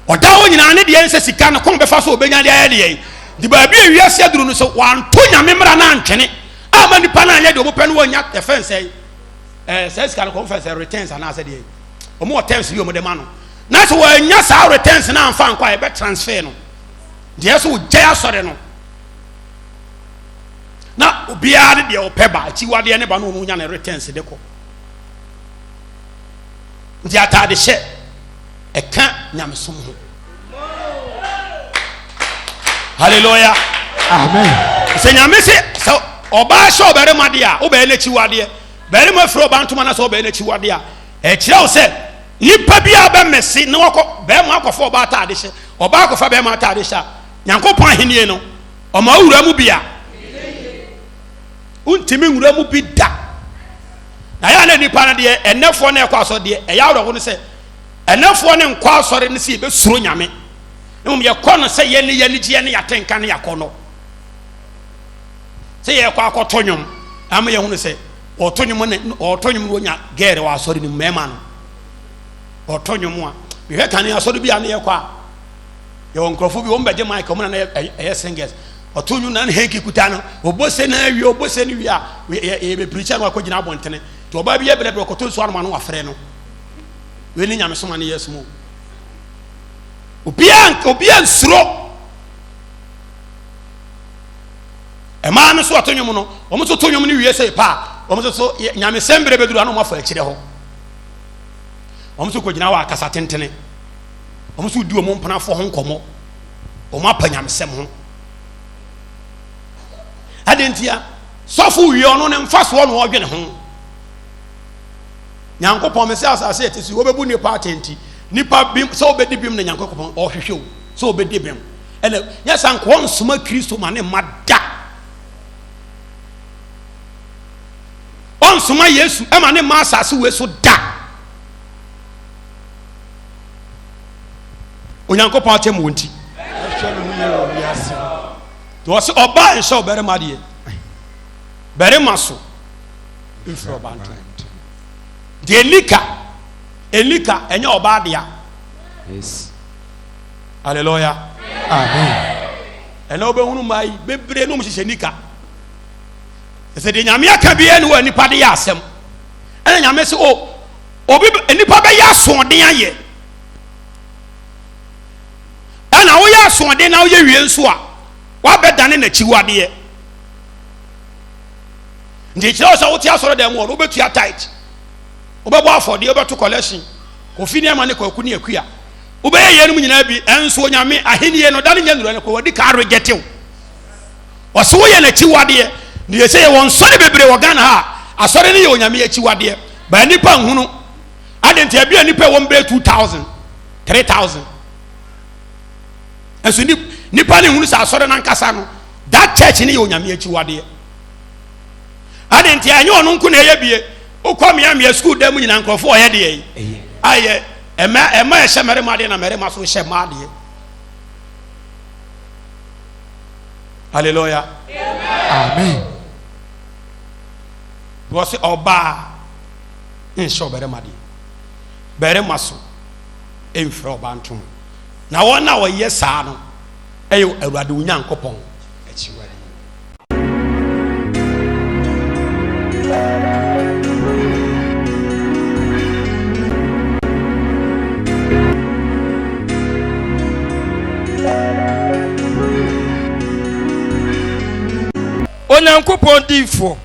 Ɔda hɔ nyinaa ne deɛ nsɛ sika no kɔn bɛfa so ɔbɛnya de ayɛ deɛ nti baabi a wiase aduru no sɛ wanto nyame mmara no antwene ama nipa no anyɛ deɛ ɔmopɛ no wɔnya ɛfɛn sɛ ɛɛ sɛ sika no kɔn fɛn sɛ returns anaasɛ deɛ ɔmo wɔ terms bi ɔmo de ma no na sɛ wɔanya saa returns no amfa nkɔ a yɛbɛ transfer no deɛ so wogyae asɔre no na obiara ne deɛ ɔpɛ ba akyiwadeɛ ne ba no ɔno nya ne returns de kɔ nti ataade hyɛ ɛka nyamesom ho hallelujah amen. Sɛ Nyame se sɛ ɔbaa hyɛ ɔbarima deɛ a, wobɛyɛ n'akyiwadeɛ. Barima firi ɔbaa ntoma na sɛ ɔbɛyɛ n'akyiwadeɛ a, ɛkyerɛ wo sɛ nipa bi a bɛmɛse na wakɔ barima akɔfa ɔbaa ataade hyɛ, ɔbaa akɔfa barima ataade hyɛ a, Nyankopɔn ahennie no, ɔma wowura mu bi a, wontumi nwura mu bi da. Na yɛ a na nipa no deɛ, ɛnɛfoɔ na ɛkɔ asɔre deɛ, ɛyɛ awerɛho no sɛ, ɛnɛfoɔ no nkɔ asɔre no sɛ yɛbɛsuro Nyame. Mmom yɛkɔ no sɛ yɛne yɛanigyeɛ ne yɛatenka ne yɛakɔnnɔ. Sɛ yɛkɔ akɔto nnwom ama yɛhunu sɛ ɔto nnwom ne ɔto nnwom no wɔnya gɛɛre wɔ asɔre no mu mmarima no ɔto nnwom a mehwɛ kane asɔre bi a ne yɛkɔ a yɛwɔ nkurɔfoɔ bi wɔn bɛgye mic wɔn na ɛyɛ singers ɔto nnwom na ne henki kuta no ɔbɔ se na awie ɔbɔ se no wie a yɛbɛpirikyi no akɔgyina abɔntene nti ɔbaa bi yɛ brɛbrɛ ɔkɔto nsuo anoma no wafrɛ no wei ne nyamesoma ne yɛ som o. Obiara obiara nsuro. Mmaa no so ɔto nnwom no, wɔn nso to nnwom no wie sɛ pa a, wɔn nso so nyamesɛm bere bɛduru ano wɔn afa akyire hɔ. Wɔn nso kɔgyina hɔ akasa tentene. Wɔn nso di wɔn mpenafoɔ ho nkɔmmɔ. Wɔn apa nyamesɛm ho. Adɛn ntia? Sɔfo wie ɔno ne mfasoɔ na ɔdwene ho. Nyankopɔn mese asase a ɛte so yi wɔbɛbu nnipa atɛn nti nipa bem sɛ wobɛdi bem na Nyankopɔn ɔhwehwɛ wo sɛ wobɛdi bem ɛna nyɛ sa nka ɔnsoma Kristo ma ne mma da ɔnsoma Yesu ɛma ne mma asase wei so da Onyankopɔn atɛm wɔ nti wɔsɛ ɔbaa nhyɛ ɔbarima deɛ barima so mfiri ɔbaa ntam deɛ nika elika ɛnyɛ ɔbaa dea Yes. Hallelujah. Amen. Ɛnna wobɛhunu mmaa yi bebree no hyehyɛ nika. Sɛ deɛ nyame aka biara ne wɔ nipa de yɛ asɛm. Ɛnna nyame sɛ o obi nipa bɛyɛ asoɔden ayɛ. Ɛnna woyɛ asoɔden na woyɛ wie nso a wabɛdane n'akyiwadeɛ. Nti kyerɛ sɛ wote asɔre dɛm wɔ no wobɛtua tight wobɛbɔ afɔdeɛ wobɛto collection kofi ne ama ne kwaku ne akua wobɛyɛ yeinom nyinaa bi ɛnso onyame ahennie no da no nyɛ nnura no kɔ wadi ka rejecte wo ɔse woyɛ n'akyiwadeɛ ne yɛ sɛ yɛwɔ nsɔre bebree wɔ Ghana ha asɔre no yɛ onyame akyiwadeɛ baa nipa nhunu ade nti abi a nipa ɛwɔ mbɛyɛ 2000 3000 ɛnso nipa ne nhunu sɛ asɔre no ankasa no that church no yɛ onyame akyiwadeɛ Ade nti ɛnyɛ ɔno nko na ɛyɛ bie. Wokɔ mmeammea sukuu dan mu nyinaa nkurɔfoɔ ɔyɛ deɛ yi. Ayɛ ɛma ɛma ɛhyɛ mmarima adeɛ na mmarima so hyɛ mmaa adeɛ. Hallelujah. Amen. Wɔsi ɔbaa nhyɛ ɔbarima deɛ. Barima so mfrɛ ɔbaa ntoma. Na wɔn a wɔyɛ saa no ɛyɛ Awurade Onyankopɔn akyiwadeɛ. Onyankopɔn diyifoɔ,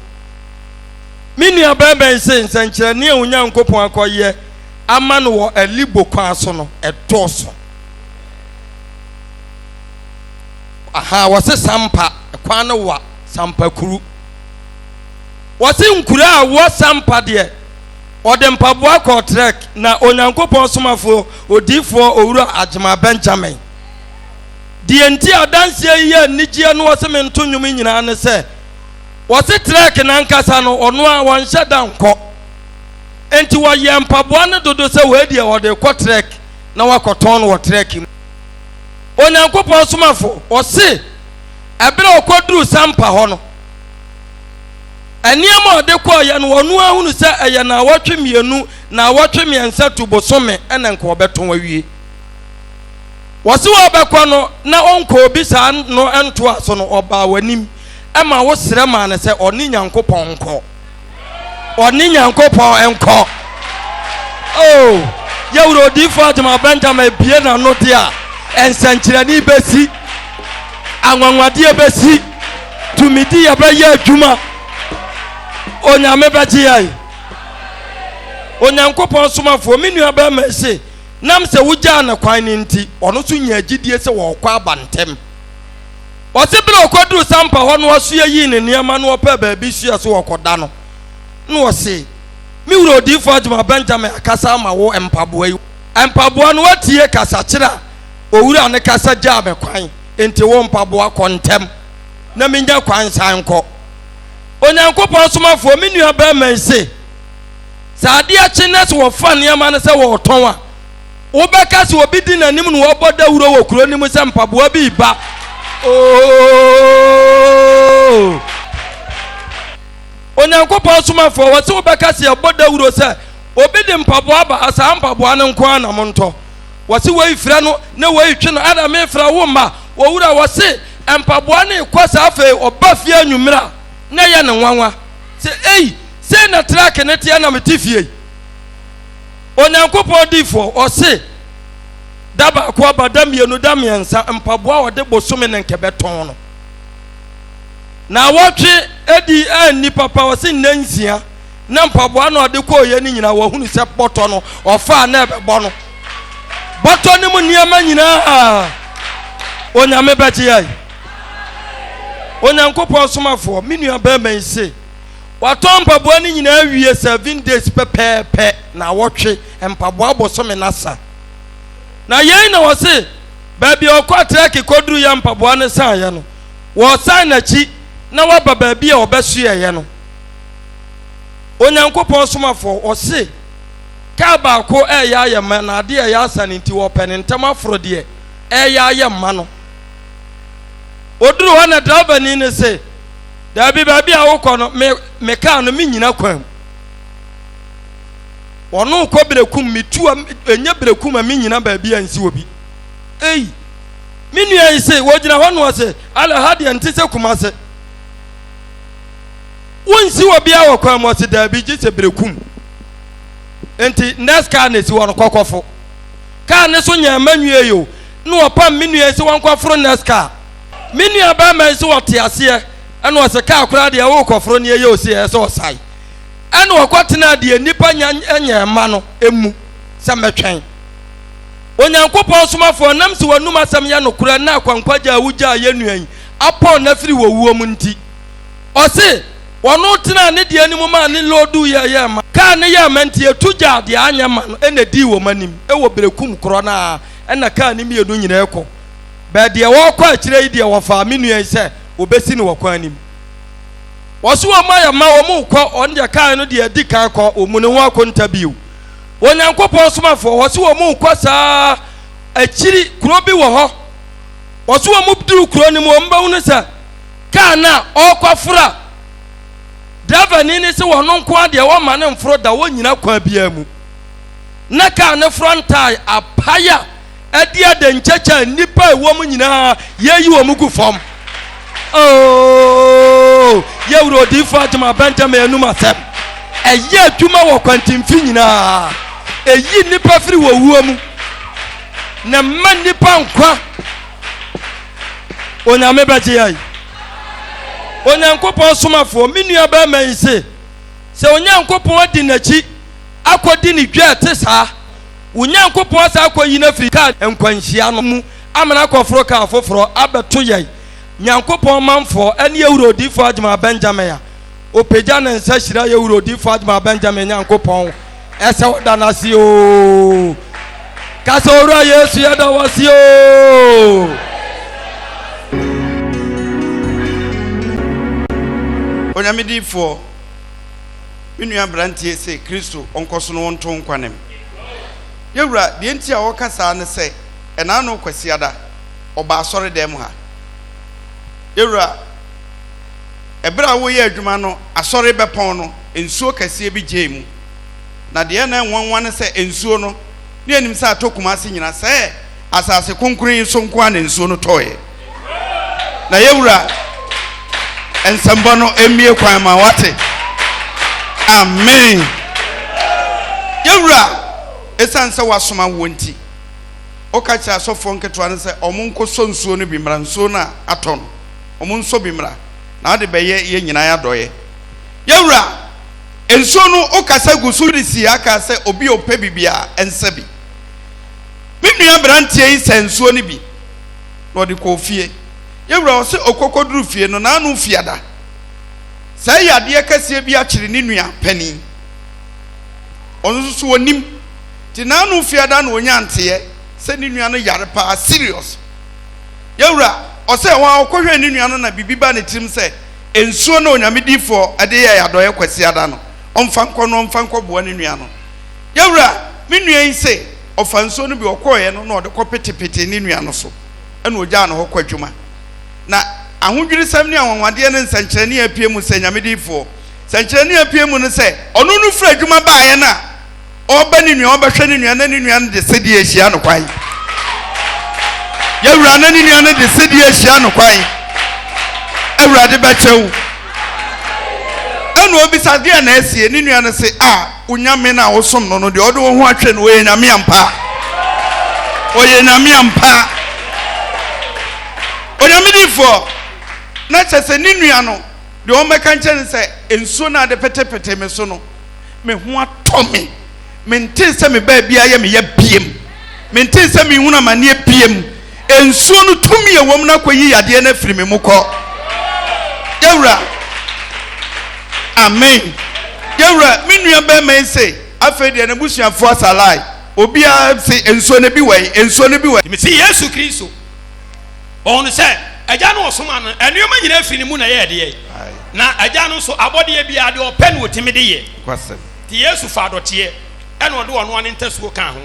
me nua barima yi se nsɛnkyerɛnne a Onyankopɔn akɔyɛ ama no wɔ Alibo kwan so no, ɛdɔɔso. Ahaa wɔse Sampa kwan no wa Sampa kuru. Wɔse nkura a wɔ Sampa deɛ ɔde mpaboa kɔɔ trek na Onyankopɔn somafoɔ odiyifoɔ Owura Agyemang Benjamin. Deɛ nti a adanseɛ yi yɛ anigyeɛ no wɔse mento nnwom yi nyinaa ne sɛ wɔse trek no ankasa no ɔno a wɔnhyɛ da nkɔ. Enti wɔyɛɛ mpaboa no dodo sɛ wei deɛ ɔde rekɔ trek na wakɔtɔn no wɔ trek mu. Onyankopɔn somafo, ɔse, ɛberɛ a ɔkɔduruu Sampa hɔ no, nneɛma a ɔde kɔeɛ no, ɔno ara hunu sɛ ɛyɛ naawɔtwe mmienu, naawɔtwe mmiɛnsa tu bosome ɛna nka ɔbɛtɔn awie. Wɔse ɔbɛkɔ no na ɔnkɔɔ bi saa no ntoa so no, ɔbaa w'anim ma wo srɛ maa no sɛ ɔne Nyankopɔn nkɔ. Ɔne Nyankopɔn nkɔ. Oh, yɛwura odiifo Agyemang Benjamin bie n'ano de a, nsɛnkyerɛnne bɛsi, anwanwadeɛ bɛsi, tumidi yɛbɛyɛ adwuma, Onyame bɛgye yɛn. Onyankopɔn somafoɔ, me nua bɛrima se, nam sɛ wogyaa no kwan no nti, ɔno nso nyaa gyidie sɛ wɔrekɔ aba ntɛm. Ɔse berɛ a ɔkɔduruu Sampa hɔ no ɔsoɛ yii ne nneɛma na ɔpɛɛ baabi soɛ so ɔkɔda no, na ɔse, Me wura Odiyifoɔ Agyemang Benjamin akasa ama wo mpaboa yi. Mpaboa no woatie kasakyerɛ a owura no kasa gyaa me kwan, enti wo mpaboa kɔ ntɛm na menya kwan nsan nkɔ. Onyankopɔn somafoɔ, me nua barima yi se, sɛ adeɛ kye na sɛ wɔfa nneɛma no sɛ wɔretɔn a, Wobɛka sɛ obi di n'anim na ɔbɔ dawuro wɔ kuro no mu sɛ mpaboa bi reba. Oo! Onyankopɔn somafoɔ, wɔ sɛ wobɛka sɛ yɛbɔ dawuro sɛ obi de mpaboa aba ha, saa mpaboa no nko ara na montɔ. Wɔ se wei frɛ no na wei twe no, ɛna mefrɛ wo mma. Owura, wɔ se mpaboa no rekɔ saa afei ɔba fie anwummerɛ a, na ɛyɛ no nwanwa sɛ ei, sei na truck no teɛ na mete fie yi. Onyankopɔn difoɔ, ɔse, Da baako aba, da mmienu, da mmiɛnsa, mpaboa a ɔde bosome ne nkɛbɛ tɔn no. Naawɔtwe adi anni papa, ɔse nnɛ nsia, na mpaboa no a ɔde kɔɔyɛ no nyinaa wahunu sɛ bɔtɔ no ɔfaa na ɛbɛbɔ no. Bɔtɔ no mu nneɛma nyinaa Onyame bɛgye yɛn. Onyankopɔn somafoɔ, me nua bɛrima yi se, Watɔn mpaboa no nyinaa awie 7 days pɛpɛɛpɛ, naawɔtwe, mpaboa bosome no asa. Na yei na wɔse baabi a ɔkɔ trɛke kɔduruiɛ a mpaboa no saeɛ no, wɔresan n'akyi na waba baabi a ɔbɛsoɛeɛ no. Onyankopɔn somafoɔ, ɔse kaa baako ɛreyɛ ayɛ ma na adeɛ ɛreyɛ asa no nti wɔpɛ ne ntɛm aforo deɛ ɛreyɛ ayɛ ma no. Ɔduru hɔ na drivani no se, Daabi, baabi a wokɔ no, me, me kaa no, mennyina kwan mu. Ɔno kɔ berekum, metu a, ɛnyɛ berekum a mennyina baabi a nsi obi. Ei, me nua yi se, wɔgyina hɔ no ɔse, ala ha deɛ nte sɛ Kumase. Wonsi obiara wɔ kwan mu, ɔse daabi, gye sɛ berekum. Nti, next car na esi hɔ no, kɔkɔfo. Kaa ne so nyɛ mma nwie yi o, na ɔpam me nua yi sɛ wɔnkɔforo next car. Me nua barima yi sɛ ɔte aseɛ ɛna ɔsɛ kaa koraa deɛ worekɔforo ne ɛyɛ osi ɛyɛ sɛ ɔsae ɛna ɔkɔtenaa deɛ nnipa nya nyɛ mma no emu sɛ mɛtwɛn Onyankopɔn somafoɔ nam sɛ w'anum asɛm yɛ nokorɛ na akwankwagya a wogyaa yɛ nua yi apɔn no afiri wɔ wuo mu nti ɔse ɔno tenaa ne deɛ no mu maa ne loodu yɛ yɛ ma kaa ne yɛ ma nti ɛtu gyaa deɛ anyɛ ma no ɛna ɛdii wɔn anim ɛwɔ berekum korɔ no a ɛna kaa ne mmienu nyinaa kɔ Bɛ deɛ wɔɔkɔ akyire yi deɛ wɔfaa me nua yi sɛ wɔbɛsi no wɔ kwan no mu. Wɔse wɔn ayɛ ma wɔn rekɔ, wɔn deɛ kaa no deɛ adi kan kɔ, wɔmmu ne ho akonta bio. Onyankopɔn somafoɔ, wɔse wɔn rekɔ saa akyiri kuro bi wɔ hɔ. Wɔse wɔn duru kuro no mu, wɔn bɛhunu sɛ kaa no a ɔrekɔforo a drivani no se wɔn nko ara deɛ wɔmma no mforo da, wɔnnyina kwan biara mu. Na kaa no front tyre apae a ɛde adɛnkyɛkyɛ a nnipa a ɛwɔ mu nyinaa yɛyi wɔn gu fam. Oh, yɛwura odiifo Agyema Benjamin anum asɛm. Ɛyɛ adwuma wɔ kwantimfi nyinaa. Ɛyi nnipa firi wɔ wuo mu na mma nnipa nkwa. Onyame bɛgye yɛn. Onyankopɔn somafoɔ, me nua bɛrima yi se, sɛ Onyankopɔn adi n'akyi akɔdi ne dwa ɛte saa Wo Nyankopɔn asan akɔyi no afiri kaa nkwanhyia no mu amena akɔforo kaa foforɔ abɛto yɛn Nyankopɔn manfoɔ ɛne yɛ wura Odiyifoɔ Agyemang Benjamin a ɔpagya ne nsa hyira yɛ wura Odiyifoɔ Agyemang Benjamin Nyankopɔn ɛsɛ ɔda no ase oo Ka sɛ Owura Yesu yɛda wo ase oo. Onyame diyifoɔ. Me nua abranteɛ se Kristo ɔnkɔso no ɔnto nkwa nem. Yɛwura, deɛ nti a ɔka saa ne sɛ, ɛnaano Kwasiada, ɔbaa asɔre dan mu ha. Yɛwura, ɛberɛ a woreyɛ adwuma no, asɔre bɛpɔn no, nsuo kɛseɛ bi gyee mu. Na deɛ na ɛnwanwa ne sɛ, nsuo no, ne yɛnim sɛ atɔ Kumasi nyina, sɛɛ Asase kronkron yi so nko ara na nsuo no tɔeɛ. Na yɛ wura nsɛmbɔ no mmie kwan ma wate. Amen. Yɛ wura, ɛsiane sɛ wasoma woɔ nti, woka kyerɛ asɔfoɔ nketewa no sɛ wɔn nkɔsɔ nsuo no bi mmra, nsuo no a atɔ no, wɔn nsɔ bi mmra, na wode bɛyɛ yɛ nyinaa adɔeɛ. Yɛ wura, nsuo no wokasa gu so de sii aka sɛ obi a ɔpɛ biribiara nsa bi. Me nua aberanteɛ yi saa nsuo no bi na ɔde kɔɔ fie. Yɛwura ɔse ɔkɔkɔduru fie no n'ano fiada. Saa yadeɛ kɛseɛ bi akyere ne nua panin. Ɔno nso so ɔnim. Nti n'ano fiada na ɔnya nteɛ sɛ ne nua no yare paa serious. Yɛwura ɔsɛ wɔn a ɔkɔhwɛɛ ne nua no na biribi ba ne tirim sɛ nsuo no a Onyame difoɔ de yɛɛ adɔeɛ Kwasiada no ɔmfa nkɔ no ɔmfa nkɔboa ne nua no. Yɛwura, me nua yi se ɔfa nsuo no bi ɔkɔeɛ no na ɔde kɔ petepetee ne nua no so ɛna ɔgyaa no hɔ kɔ adwuma. Na ahodwirisɛm ne anwanwadeɛ ne nsɛnkyerɛnne a apue mu sɛ Nyame difoɔ sɛnkyerɛnne a apue mu ne sɛ ɔno no firi adwuma baeɛ no a ɔreba ne nua ɔbɛhwɛ ne nua na ne nua no de sedeɛ ahyia no kwan. Yɛwura na ne nua no de sedeɛ ahyia no kwan. Awurade bɛkyɛ wo. Ɛna obisa deɛ na asie ne nua no se a onyame no a wosom no no deɛ ɔde wo ho atwe no ɔyɛ nyame ampa. Ɔyɛ nyame ampa. Onyame difoɔ na kyɛ sɛ ne nua no deɛ ɔmmɛka nkyerɛ no sɛ nsuo no a de petepete me so no me ho atɔ me. Mentee sɛ me baabi ayɛ me ya biem. Mentee sɛ mehunu amanneɛ biem. Nsuo no tumi a ɛwɔ mu no akɔyi yadeɛ no afiri me mu kɔ. Yɛwura, amen. Yɛwura, me nua bɛrima yi se, afei deɛ n'abusuafoɔ asalae. Obiara se, nsuo no bi wɔ he? Nsuo no bi wɔ he? Mese Yesu Kristo. Ɔhunu sɛ Agya no ɔsomaa no, nneɛma nyinaa firi ne mu na ɛyɛɛ deɛ, na Agya no nso, abɔdeɛ biara, deɛ ɔpɛ na ɔtumi de yɛ. Nti Yesu faa dɔteɛ, ɛna ɔde ɔno ara ne ntasuo kaa ho,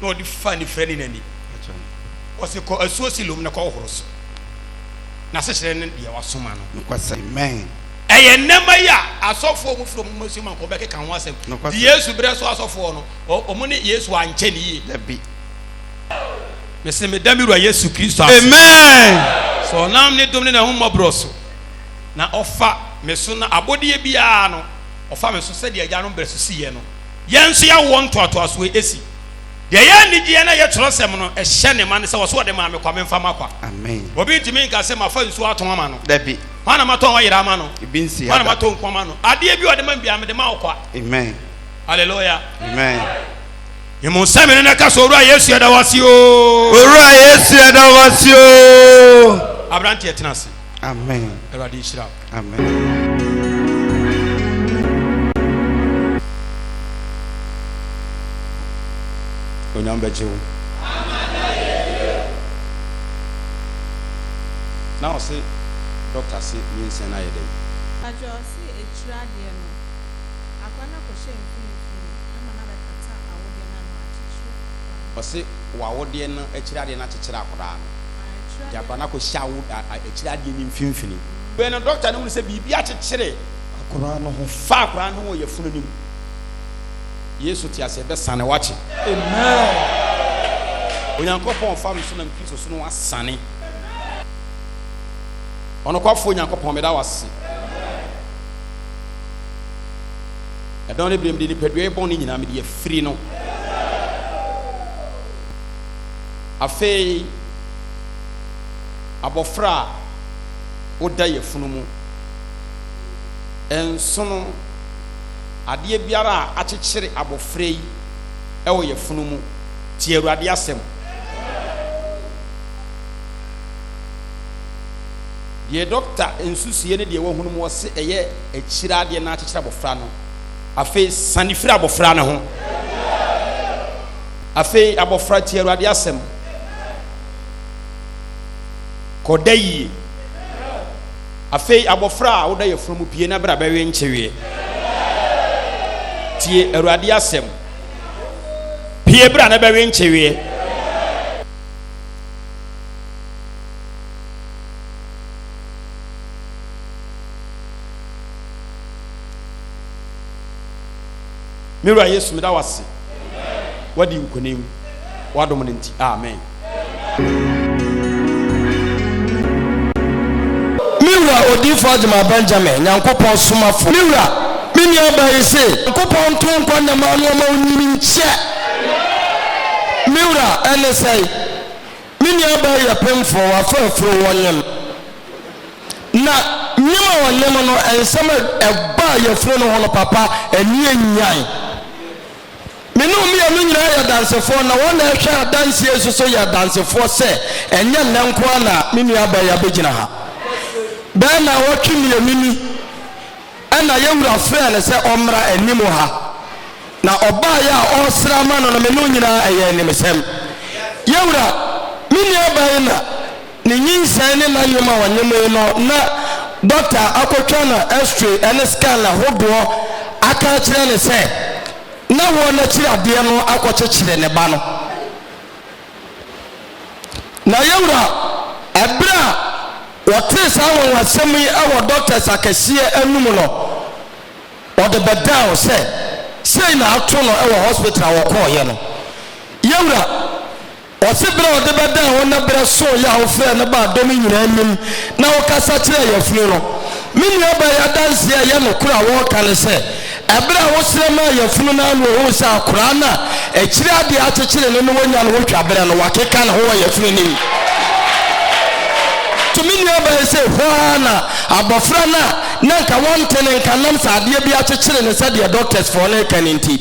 na ɔde faa ne fira ne n'ani. Ɔse, Kɔ asuo Silom na kɔhohoro so. N'asekyerɛ ne deɛ wasoma no. Ɛyɛ nnɛma yi a asɔfoɔ a wɔfiri wɔn mmasua mu anka wɔbɛkeka ho asɛm. Nti Yesu berɛ so asɔfoɔ no, wɔn ne Yesu ankyɛ ne yie. Mese meda me Wura Yesu Kristo ase. Amen. Sɛ ɔnam ne dom ne n'ahummɔborɔ so na ɔfa me so na abɔdeɛ biara no ɔfa me so sɛdeɛ agyanom berɛ so siiɛ no, yɛn nso yɛawoɔ ntoatoasoɔ esi. Deɛ ɛyɛ anigyeɛ na ɛyɛ twerɛsɛm no ɛhyɛ ne ma ne sɛ ɔso ɔde maa me kwa memfa ma kwa. Amen. Obi ntumi nka sɛ mafa nsuo atɔn ama no. Dabi. Hwan na matɔn ɔyera ama no? Ebi nsi Hwan na ha da. matɔ nku ama no? Adeɛ bi a ɔde ma me biara mede ma wo kwa. Amen. Hallelujah. Amen. Yi mo nsa mmienu na ka sɛ, Owura Yesu yɛda wo ase oo. Owura Yesu yɛda wo ase oo. Aberanteɛ tena ase. Amen. Awurade nhyira wo. Amen. Onyame bɛgye wo. Na ɔse doctor se nyinsɛn no ayɛ dɛn? Pacho ɔse akyire adeɛ no akora no akɔhyɛ mfimfini ama no abɛkata awodeɛ no ano akyekyere akora no. Ɔse w'awodeɛ no akyire adeɛ no akyekyere akwadaa no nti akwadaa no akɔhyɛ awo akyire adeɛ no mfimfini. Wei no doctor no hunu sɛ biribi akyekyere akwadaa no ho. Fa akwadaa no ho wɔ yafunu no mu. Yesu te ase ɛbɛsane wakye. Amen. Onyankopɔn fa me so nam Kristo so no wasane. Ɔnokwafoɔ Nyankopɔn meda wo ase. Ɛdɔn ne berɛ mede nipadua yi bɔne nyinaa mede afiri no. Afei abɔfra a woda yafunu mu, nsono adeɛ biara a akyekyere abɔfra yi wɔ yafunu mu, tie Awurade asɛm. Deɛ dɔkta nsusuiɛ ne deɛ wahunu mu ɔse ɛyɛ akyire adeɛ na akyekyere abɔfra no. Afei sane firi abɔfra no ho. Afei abɔfra tie Awurade asɛm. Kɔda yie. Afei abɔfra a woda yafunu mu pie na bra bɛwe nkyeweɛ. Tie Awurade asɛm. Pie bra na bɛwe nkyeweɛ. Me wura Yesu meda wo ase. Wadi nkonim. W'adom no nti. Amen. Me wura Odiyifo Agyemang Benjamin, Nyankopɔn somafo. Me wura, me nua baa yi se. Nyankopɔn nto nkwa nna ma no ɔma onyini nkyɛ. Me wura, ɛne sɛe? Me nua baa yi yɛ pemfoɔ, wafa afuro, wɔnyem. Na nyem a ɔnyem no, nsɛm a ɛbaa yafunu no ho no, papa, ani annyan. Me ne wo mmienu nyinaa yɛ adansefoɔ, na wɔn a ɛhwɛ adanseɛ yi nso so yɛ adansefoɔ sɛ ɛnyɛ nnɛ nko ara na me nuabaa yi abɛgyina ha. Bɛyɛ nnawɔtwe mmienu ni ɛna yɛn wura frɛɛ no sɛ ɔmmra anim ha, na ɔbaeɛ a ɔresrɛ ama no no, me ne wo nyinaa ɛyɛ animsɛm. Yɛn wura, me nuabaa yi na Ne nyinsɛn ne n'ayem a ɔnyemee no na dɔkta akɔtwa no x-ray ne scan ahodoɔ aka akyerɛ no sɛ n'awoɔ no akyiri adeɛ no akɔkyekyere ne ba no. Na yɛwura, ɛberɛ a wɔtee saa anwanwasɛm yi wɔ dɔktas akɛseɛ anum no, ɔde bɛdaa wo sɛ sei na ato no wɔ hospital a wɔkɔɔeɛ no. Yɛwura, Ɔse berɛ a ɔde bɛdaa hɔ na berɛ sooeɛ a wofrɛɛ no baa dɔm yi nyinaa anim na wokasa kyerɛɛ yafunu no. Me nuabaa yi adanseɛ a ɛyɛ nokorɛ a wɔreka ne sɛ, ɛberɛ a wosrɛ maa yafunu no ara na ɔhuu sɛ akoraa no a akyire adeɛ akyekyere no no wanya ne ho twa berɛ no wakeka ne ho wɔ yafunu no mu. To me nuabaa yi sɛ hɔ ara na abɔfra no a na nka wɔnte ne nka nam sɛ adeɛ bi akyekyere no sɛdeɛ doctors foɔ no reka no nti,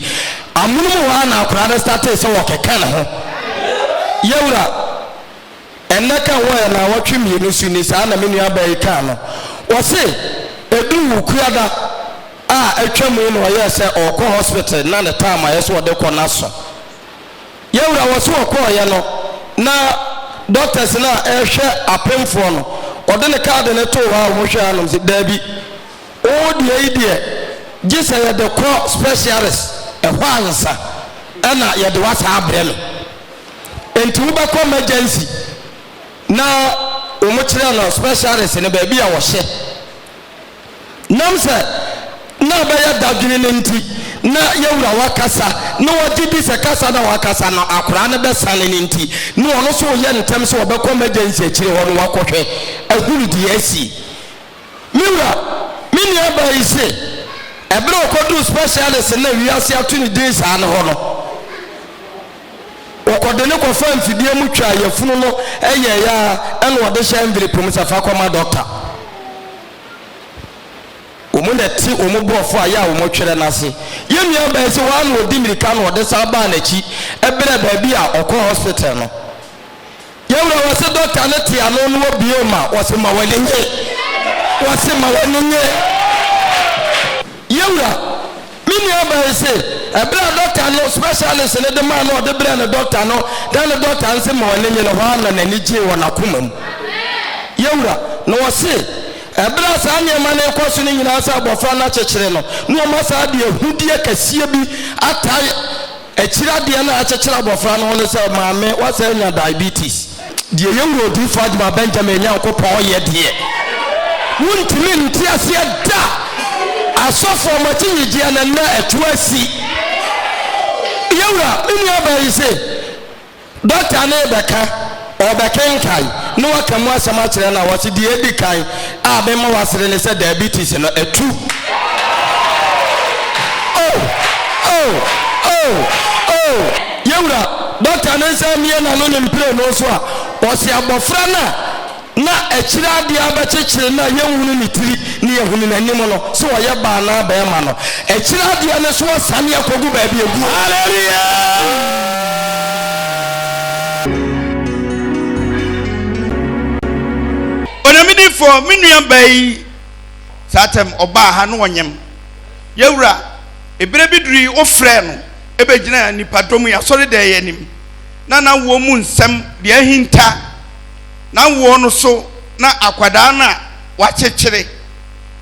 Amonom hɔ ara na akwadaa no startee sɛ ɔkeka ne ho. Yawura, ɛnnɛ ka ho yɛ naawɔtwe mmienu so ni, saa na me nuabaa yi kaa no. Ɔse, ɛduu Wukuada a atwam yi na ɔyɛɛ sɛ ɔrekɔ hospital na ne time ayɛ sɛ ɔde kɔ no aso. Yawura, wɔse ɔkɔɔeɛ no na doctors no a ɛrehwɛ apemfoɔ no, ɔde ne card no too hɔ a wɔhwɛɛ anom se, daabi. Oo deɛ yi deɛ gye sɛ yɛde kɔ specialist ɛhɔ ansa ɛna yɛde wo asan abrɛ me. Enti wobɛkɔ emergency na wɔn kyerɛ no specialist no baabi a wɔhyɛ. Nam sɛ na abɛyɛ dadwene no nti na yɛwura wakasa na wɔgye di sɛ kasa na wakasa no akoraa no bɛsane no nti na ɔno nso reyɛ ntɛm sɛ ɔbɛkɔ emergency akyire hɔ no wakɔhwɛ ahunu deɛ asi. Me wura, me nuabaa yi se, ɛberɛ a ɔkɔduruu specialist no a wiase ato ne din saa no hɔ no, wɔkɔde no kɔfaa mfidie mu twaa yafunu no yɛeɛ ara ɛna ɔde hyɛ envelope mu sɛ fa kɔma dɔkta. Wɔn na ɛte wɔn borɔfo a yɛ a wɔtwerɛ no ase. Yɛn nuabaa yi se hɔ ara na ɔdi mmirika na ɔde san baa n'akyi brɛɛ baabi a ɔkɔ hospital no. Yɛwura wɔse doctor no te ano no wɔ ma wɔse ma w'ani nye wɔse ma w'ani nye. Yɛwura me nua baa yi se ɛberɛ a doctor no specialist no de maa no ɔde brɛɛ no doctor no na ne doctor no se ma w'ani nye no hɔ ara na n'ani gyee wɔ n'akoma mu. Yɛwura na wɔse ɛberɛ a saa nneɛma no rekɔ so no nyinaa sɛ abɔfra no akyekyere no na wɔma saa de ahudeɛ kɛseɛ bi atae Akyiri adeɛ no a akyekyere abɔfra no ho ne sɛ, Maame, woasan anya diabetes. Deɛ yɛn wura Odiyifoɔ Agyemang Benjamin Nyankopɔn yɛ deɛ, wontumi nte aseɛ da! Asɔfoɔ, mo akyinnyegyeɛ no, nnɛ ɛto asi. Yɛn wura, me nuabaa yi se, Dɔkta no rebɛka, ɔrebɛkenkan na waka mu asɛm akyerɛ no a, ɔse deɛ edi kan a bɛma wasere ne sɛ diabetes no atu. Oh! Oh! Oh! Oh! Yɛwura, dɔkta no nsa mmie n'ano ne mprenu so a, ɔse abɔfra no a na akyire adeɛ abɛkyekyere no a yɛnhunu ne tiri ne yɛhunu n'anim no, sɛ ɔyɛ baa anaa barima no, akyire adeɛ no so asane akɔgu baabi aguo. Hallelujah! Onyame difoɔ, me nua baa yi, saa tɛm ɔbaa ha na ɔnyem. Yɛwura, eberɛ bi duru yi wo frɛɛ no ɛbɛgyinaa nipa dɔm yi asɔre dan yi anim, na n'awoɔ mu nsɛm deɛ ahinta N'awoɔ no so na akwadaa no a wakyekyere,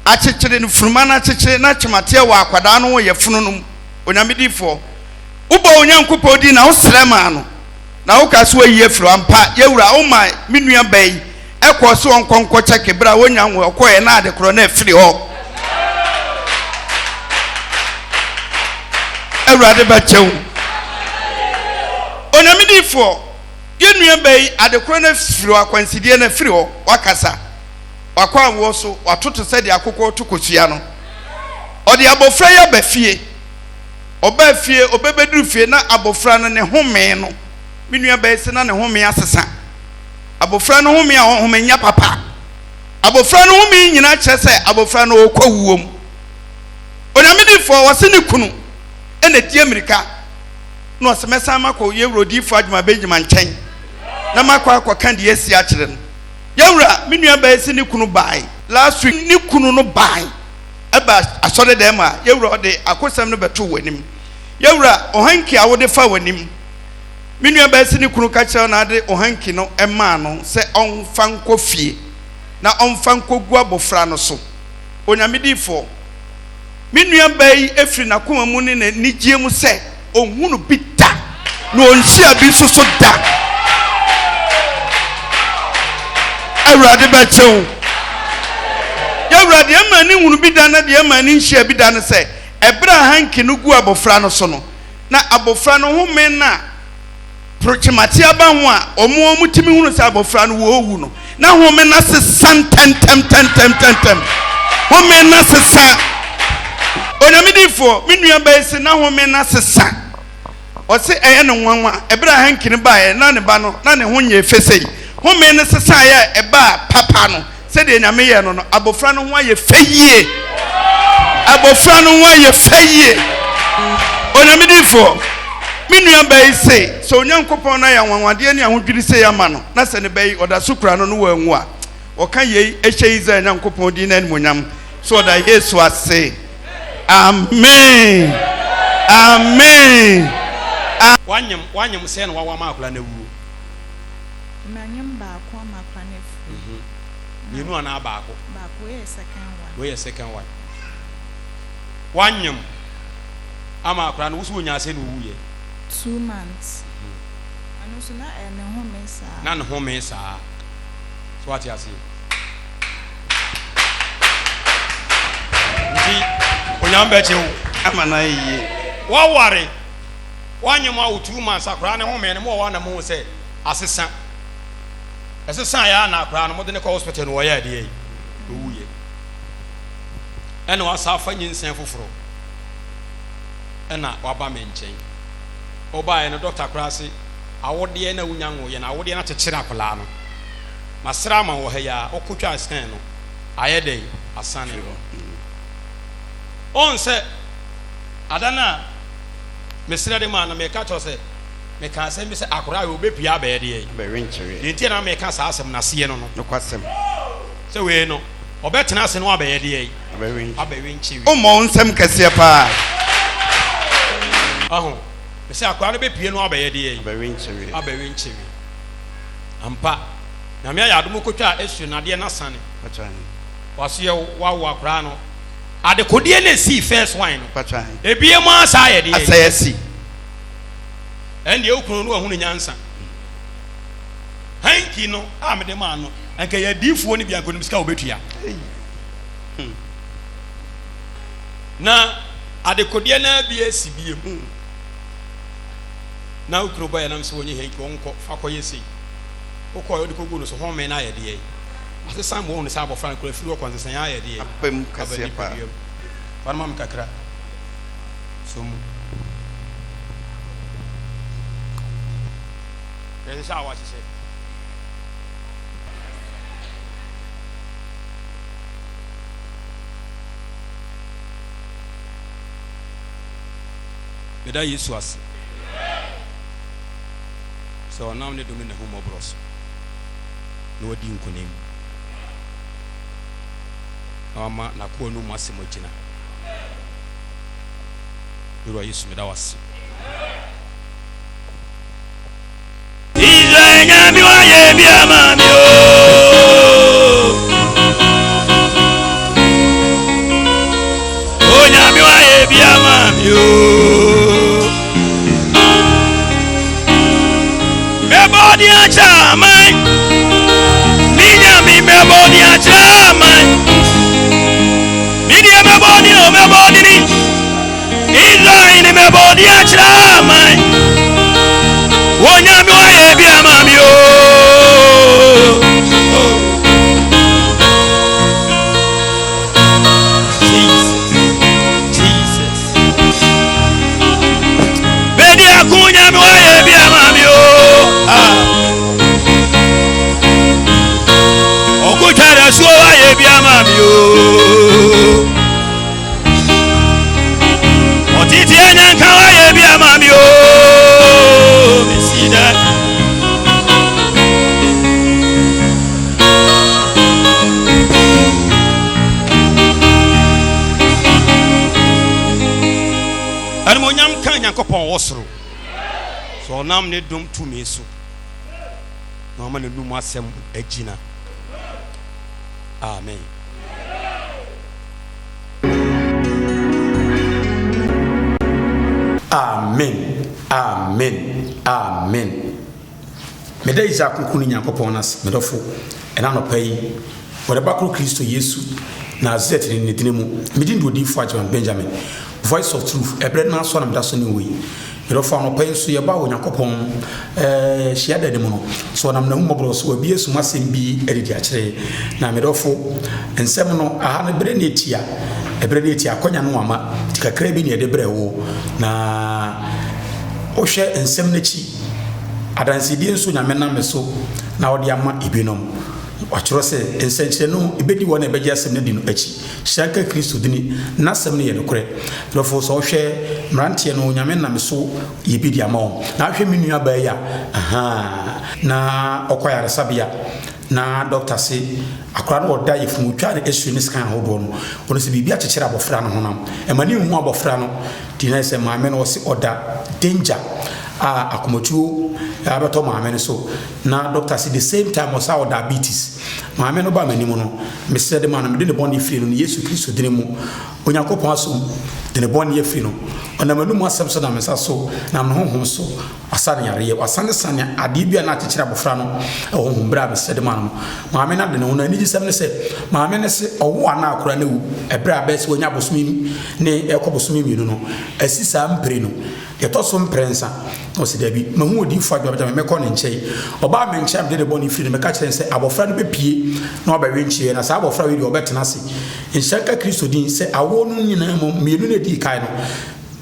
akyekyere no funuma no akyekyere na kyemateɛ wɔ akwadaa no ho yafunu no mu. Onyame difoɔ, wobɔɔ Onyankopɔn din na wosrɛ maa no, na wokaa sɛ wayi afiri hɔ. Ampa, yɛwura, woma me nua baa yi ɛkɔɔ sɛ ɔnkɔ nkɔ kyɛke berɛ a wɔnya nwo, ɔkɔɛ na ade korɔ na afiri hɔ. Awurade bɛkyɛ wo. Onyame difoɔ, Yɛn nua baa yi, ade korɔ no afiri hɔ, akwansideɛ no afiri hɔ, wakasa, wakɔ awoɔ so, watoto sɛdeɛ akokɔ to kosua no. Ɔde abɔfra yi aba fie. Ɔbaa fie, ɔbɛbɛduru fie na abɔfra no ne home no, me nua baa yi se na ne home asesa. Abɔfra no home a ɔhome nyɛ papa. Abɔfra no home nyinaa kyerɛ sɛ abɔfra no ɔrekɔ wuo mu. Onyame difoɔ, wɔse ne kunu na ɛdi amirika. Na ɔse mɛsan makɔ Yɛwura Odiyifoɔ Adwuma Benjamin nkyɛn na makɔ akɔka deɛ asi akyerɛ no. Yɛwura, me nua baa yi se ne kunu baae last week, ne kunu no baae ɛba asɔre dɛm a, Yɛwura ɔde akosɛm no bɛtoo w'anim. Yɛwura, ɔhanki a wode fa w'anim, me nua baa yi se ne kunu ka kyerɛ na ade ɔhanki no maa no sɛ ɔmfa nkɔ fie na ɔmfa nkɔgu abɔfra no so. Onyame diyifoɔ. Me nuabaa yi firi n'akoma mu ne n'anigyeɛ mu sɛ ɔnhunu bi da na ɔnhyia bi nso so da. Awurade bɛkyɛ wo. Yɛwura deɛ ɛma ani nhunu bi da na deɛ ɛma ani nhyia bi da ne sɛ ɛberɛ a hanky no gu abɔfra no so no na abɔfra no home no a Prokyemate aba ho a wɔn a wɔtumi hunu sɛ abɔfra no wɔrewu no, na home no asesa ntɛmntɛmntɛmntɛm. Home no asesa. Onyame difoɔ, me nua baa yi se na home no asesa. Ɔse ɛyɛ no nwanwa, ɛberɛ a hanky no baeɛ na ne ba no, na ne ho nyɛɛ fɛ sei. Home no sesaeɛ a ɛbaa papa no. Sɛdeɛ Nyame yɛɛ no no, abɔfra no ho ayɛ fɛ yie. Abɔfra no ho ayɛ fɛ yie. Onyame difoɔ, me nua baa yi se, sɛ Onyankopɔn no ayɛ anwanwadeɛ ne ahodwiri sei ama no, na sɛ ne ba yi, ɔda so kura no no wanwu a, ɔka yei hyɛ Israel Nyankopɔn din no animuonyam, sɛ ɔda Yesu ase. Amen. Amen. Wanyem wanyem sɛɛ na wawo ama akwadaa no awuo. Manyem baako ama akwadaa no afiri. Mmienu anaa baako? Baako, wei yɛ second one. Wei yɛ second one. Wanyem ama akwadaa no, wo so onyaa sɛ na owuiɛ? 2 months. Ɛno nso na ɛyɛ ne home saa. Na ne home saa. So wate aseɛ? Nti Onyame bɛgye wo. Ama no ayɛ yie. Waware, wanyem awo 2 months, akwadaa ne home no, mo wɔ hɔ a na mohu sɛ asesa. Ɛsesaeɛ ara na akwadaa no mode no kɔ hospital no wɔyɛ adeɛ yi ɔwuiɛ. Ɛna wasa afa nyinsɛn foforɔ ɛna waba me nkyɛn. Ɔbaeɛ no dɔkta koraa se awodeɛ na wonya nwoeɛ no awodeɛ no akyekyere akwadaa no. Masrɛ ama wɔ ha yi ara wokɔtwaa scan no ayɛ dɛn asane. Ɔn sɛ ada no a mesrɛ de maa no meka kyerɛ sɛ Mekaa asɛm bi sɛ, Akwadaa wei, ɔbɛpue abɛyɛ deɛn? Abɛwe nkyeweɛ. Deɛ nti a na meka saa asɛm no aseɛ no no. Nokwasɛm. Sɛ wei no, ɔbɛtena ase na wabɛyɛ deɛn? Abɛwe nkyeweɛ. Abɛwe nkyeweɛ. Wommɔ wo nsam kɛseɛ paa. Ɔho, mese akwadaa no bɛpue na wabɛyɛ deɛn? Abɛwe nkyeweɛ. Abɛwe nkyeweɛ. Ampa, Nyame ayɛ adom wokɔtwaa X-ray no adeɛ no asane. Patwan. Wasoɛ wo, woawo akwadaa no. Adekodeɛ no a ɛsii first one no, Patwan. ebiem ara saa ayɛ deɛn? Asɛe asi. Ɛndeɛ wo kunu no wahunu nyansa. Hanky no a mede maa no, anka yɛ adiifoɔ no bi anka onim sika a wɔbɛtua. Hmm. Na adekodeɛ no ara bi asi biem. Na wo kunu bɔ yɛ nam sɛ wɔnyɛ hanky wɔnkɔ fa kɔyɛ sei. Wokɔɔ wode kɔgu no so home no ayɛ deɛ. Asesa ma wɔhunu sɛ abɔfra no kora firi hɔ kɔ nsesaeɛ ayɛ deɛ. Aba mu Aba kɛseɛ paa. nipadua mu. Fa no ma me kakra. Sɔ mu. Hwɛ nhyehyɛ a wɔahyehyɛ. Meda Yesu ase sɛ ɔnam ne dom ne n'ahummɔborɔ so na wadi nkonim na wama n'akoa no mu asɛm agyina. Me Wura Yesu, meda wo ase. Israel nyame wayɛ bi ama me o. Onyame wayɛ bi ama me o. Mɛbɔ di akyerɛ aman. Me nyame mɛbɔ di akyerɛ aman. Me deɛ mɛbɔ di o mɛbɔ di ni. Israel ni mɛbɔ di akyerɛ aman. Onyame wayɛ bi ama mi o. Jesus, Jesus. Bedi ako nyame wayɛ bi ama mi o. Ah. Ɔkotwa da suo wayɛ bi ama mi o. Ɔtete anyanka wayɛ bi ama mi o. Ɔnam ne dom tumi so na wama n'anum asɛm agyina. Amen. Amen amen amen Meda Israel Kronkronni Nyankopɔn no ase, me dɔfo, ɛna anɔpa yi, wɔ ne Ba koro Kristo Yesu Nasaret ne ne dini mu. Me din de Odiyifo Agyeman Benjamin, Voice of Truth, ɛberɛ no ara so a na meda so ne wo yi. Me dɔfo, anɔpa yi nso yɛba Onyankopɔn eh, hyiadan no mu no, so ɔnam n'ahummɔborɔ so wabue sum asɛm bi de di akyerɛ yɛn. Na me dɔfo, nsɛm no, aha no berɛ ne atia, ɛberɛ ne atia, akwanya no ama, nti kakra bi na yɛde brɛ wo. Na wohwɛ nsɛm no akyi, adansedie nso Nyame nam me so na ɔde ama ebinom. Wɔatwerɛ sɛ, Nsɛnkyerɛnne no bɛdi wɔn a ɛbɛgye asɛm no adi no akyi. Hyira nka Kristo dini, N'asɛm no yɛ nokorɛ. Dɔfo, sɛ wohwɛ mmeranteɛ no, Onyame nam me so yɛ bi de ama wɔn. Na wohwɛ me nua baa yi a, ahaa, na ɔkɔ ayaresabea, na dɔkta se akwadaa no ɔda yafunu, wɔtwaa no x-ray ne scan ahodoɔ no, ɔno sɛ biribi akyekyere abɔfra no honam, ɛma ne nhu abɔfra no, nti na sɛ maame no ɔse ɔda danger a akomatuo abɛtɔ maame no so. Na doctor se the same time ɔsaa wɔ diabetes. Maame no baa m'anim no, mesrɛ de maa no, mede ne bɔne firii no ne Yesu Kristo dini mu. Onyankopɔn asom de ne bɔne afiri no. Ɔnam anum asɛm so nam nsa so, nam ne honhom so, wasa no yareɛ. Wasanesane adeɛ bi a na akyekyere abɔfra no wɔ honhom berɛ a mesrɛ de maa no no. Maame no ade ne ho no, anigyesɛm ne sɛ, maame no se ɔwo a na akora no awu ɛberɛ a bɛyɛ sɛ wanya bosome ne ɛrekɔ bosome mmienu no, asi saa mpire no. Deɛ ɛtɔ so mprɛnsa, na ɔse, Dabi, mahu odiyifoɔ adwuma bɛgya me, mɛkɔ ne nkyɛn. Ɔbaa me nkyɛn a mede ne bɔne firii no, meka kyerɛɛ no sɛ, Abɔfra no bɛpue na wabɛwe nkyeeɛ, na saa abɔfra wei deɛ ɔbɛtena ase. Nhyira nka Kristo din sɛ awoɔ no nyinaa mu, mmienu na ɛdii kan no,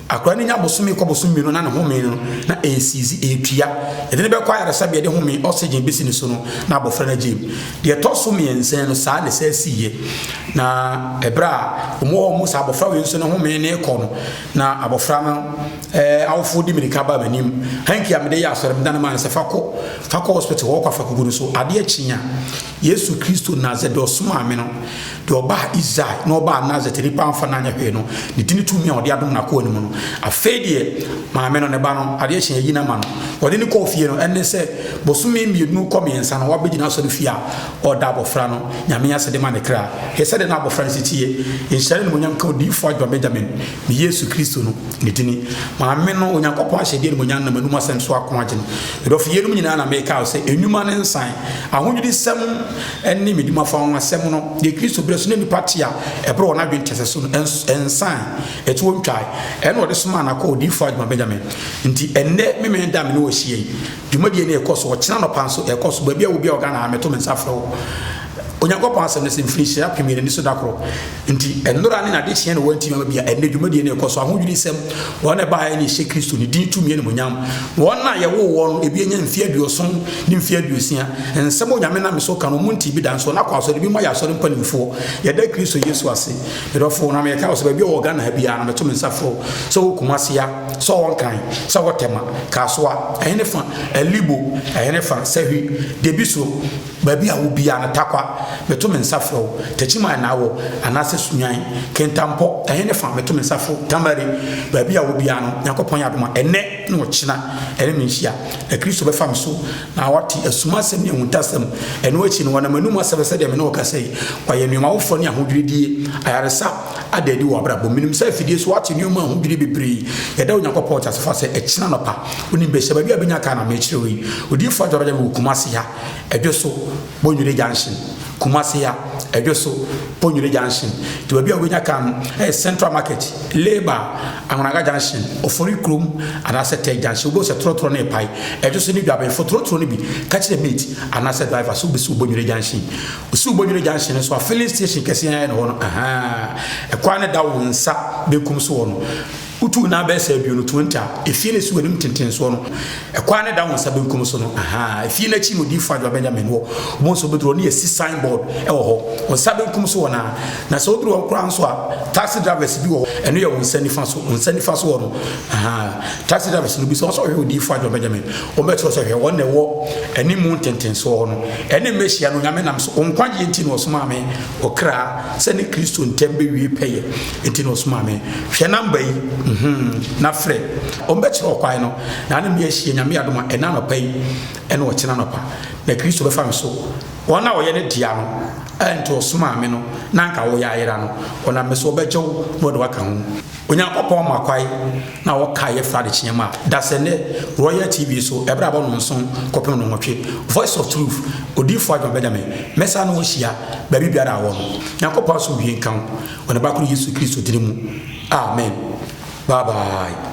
akwadaa no nya bosome kɔ bosome mmienu na ne home no, na ɛresiizi, ɛretua. Yɛde no bɛkɔ ayaresabea de home, oxygen, bɛsi ne so no, na abɔfra no agye mu. Deɛ ɛtɔ so mmiɛnsa no, saa na ɛsan siiɛ. Na ɛberɛ a wɔn wɔ hɔ, saa abɔfra wei nso ne home no rekɔ no, Na abɔfra no awofoɔ de mirika baa m'anim. Hanky a mede yɛ asɔre, medane maa no sɛ, Fa kɔ, fa kɔ hospital hɔ, kɔ afakugu no so. Adeɛ kyee a, Yesu Kristo Nasaret, deɛ ɔsomaa me no, deɛ ɔbaa Israel na ɔbaa Nasaret, nnipa amfa no anyɛ hwee no, ne dini tumi a ɔde adom n'akoa no mu no, afei deɛ maame no, ne ba no, adeɛ kyee a, yɛyi no ama no. Wɔde no kɔɔ fie no, ɛne sɛ bosome mmienu kɔ mmiɛnsa no, wabɛgyina asɔre fie a ɔreda abɔfra no Nyame ase de ma ne kra. Hwɛ sɛdeɛ na abɔfra no si teɛ! Nhyira ne animuonyam nka Odiyifoɔ Adwoa Benjamin, ne Yesu Kristo no, ne dini. Maame no, Onyankopɔn ahyɛdeɛ animuonyam nam anum asɛm so ako agye no. Me dɔfo, yeinom nyinaa na mereka wo sɛ, nnwuma ne nsan, ahodwirisɛm ne medwumafo anwanwasɛm no, deɛ Kristo berɛ so na nnipa te a ɛboro wɔn adwene nteaseɛ so no, ɛnsan, ɛtoɔ ntwae. Ɛno na ɔde somaa n'akoa Odiyifoɔ Adwoa Benjamin. Nti ɛnnɛ Memeneda a me ne wo ahyia yi, Dwumadie no rekɔ so, ɔkyena anɔpa nso ɛrekɔ so. Baabi a wɔ biara wɔ Ghana ha, meto me nsa frɛ wo. Onyankopɔn asɛm no sɛ mfirinhyia apem yɛn ani so da koro. Nti nnora ne n'adekyeɛ na wɔantumi ama bia. Ɛnnɛ dwumadie no rekɔ so. Ahodwirisɛm, wɔn a ɛbaeɛ ne ɛhyɛ Kristo ne din tumi animuonyam. Wɔn a yɛwoo wɔn no, ebi anya mfeɛ aduɔson ne mfeɛ aduosia. Nsɛm a Onyame nam me so ka no, wɔn ntee bi da nso. Wɔn akɔ asɔre, ebinom ayɛ asɔre mpanimfoɔ. Yɛda Kristo Yesu ase. Me dɔfo, na meka wo sɛ baabi a wɔ Ghana ha biara no, meto me nsa frɛ wo sɛ wɔ Kumasi a, Sɛ ɔwɔ Nkran, sɛ ɔwɔ Tema, Kasoa, ɛhene fa, Alibo, ɛhene fa, Sahwi, Debiso, baabi a wɔ biara no, Tarkwa, meto me nsa frɛ wo, Techiman na awɔ, anaasɛ Sunyani, Kintampo, ɛhene fa, meto me nsa frɛ wo, Tamale, baabi a wɔ biara no, Nyankopɔn yɛ adom a, ɛnnɛ ne ɔkyena, ɛne me nhyia, na Kristo bɛfa me so, na wate asumasɛm ne ahuntasɛm, ɛno akyi no, wɔnam anum asɛm sɛdeɛ me ne wo kasa yi, wɔayɛ nneɛma foforɔ ne ahodwiridie, ayaresa, ada adi wɔ w'abrabɔ mu. Menim sɛ afidie so woate nneɛma a ɛho dwiri bebree. Yɛda Onyankopɔn teasefo ase sɛ ɛkyena anɔpa wonim bɛhyia baabi a bɛnya kaa na mekyerɛ wo yi. Odiyifoɔ Adwoa Benjamin wɔ Kumasi ha, Ɛdwo so, Bonyere Junction. Kumasi ha, Ɛdwo so, Bonyere Junction. Nti baabi a wobɛnya kaa no ɛyɛ Central Market, Labour, Anwonaga Junction, Ofori Kurom anaasɛ Tech Junction. Wobɛhu sɛ trɔtrɔ no repae. Ɛdwo so ne Dwabenfo trɔtrɔ no bi. Ka kyerɛ mate anaasɛ driver sɛ wobɛsi wo Bonyere Junction. Osiw Bɔdwene junction no so a filling station kɛseɛ ayɛ no hɔ no, ahaa, ɛkwan no da wo nsa benkum so hɔ no, wotu wo nan bɛyɛ sɛ aduonu, 20 a, efie no esi w'anim tentensoɔ no, ɛkwan no da wo nsa benkum so no, ahaa, efie no akyi na Odiyifoɔ Adwoa Benjamin wɔ, wobɛhu sɛ wobɛduru hɔ no yɛasi sign board wɔ hɔ, wo nsa benkum so hɔ no ara, na sɛ woduru hɔ koraa nso a, taxi drivers bi wɔ hɔ, ɛno yɛ wo nsa nifa so, wo nsa nifa so hɔ no, ahaa, taxi drivers no bisa wɔn sɛ wɔhwɛ Odiyifoɔ Adwoa Benjamin, Wɔbɛkyerɛ wo sɛ, Hwɛ, wɔn na ɛwɔ animu ntentensoɔ hɔ no. Ɛne mmɛhyia no, Onyame nam so. Wo nkwagyeɛ nti na ɔsomaa me, ɔkra, sɛ ne Kristo ntam bɛwie pɛyɛ nti na ɔsomaa me. Hwɛ namba yi, Mm-hmm. Na frɛ. Wɔbɛkyerɛ wo kwan no, na ne me ahyia, Nyame adom a, ɛna anɔpa yi, ɛne ɔkyena anɔpa. Na Kristo bɛfa me so. Wɔn a wɔyɛ ne dea no, a nti ɔsomaa me no, na anka woyɛ ayera no, ɔnam me so ɔbɛgye wo na ɔde wo aka ho. Onyankopɔn ma kwae na wɔkae yɛ fra adekyeɛ mu a, dasɛnnɛ, Royal TV so, ɛberɛ a ɛbɔ nnɔnson kɔpem nnɔnwɔtwe, Voice of Truth, Odiyifoɔ Adwuma Benjamin, mɛsan ne wo ahyia, baabi biara a wɔ no. Nyankopɔn asomdwie nka wo, wɔ Ne Ba koro Yesu Kristo dini mu, amen. Bye bye.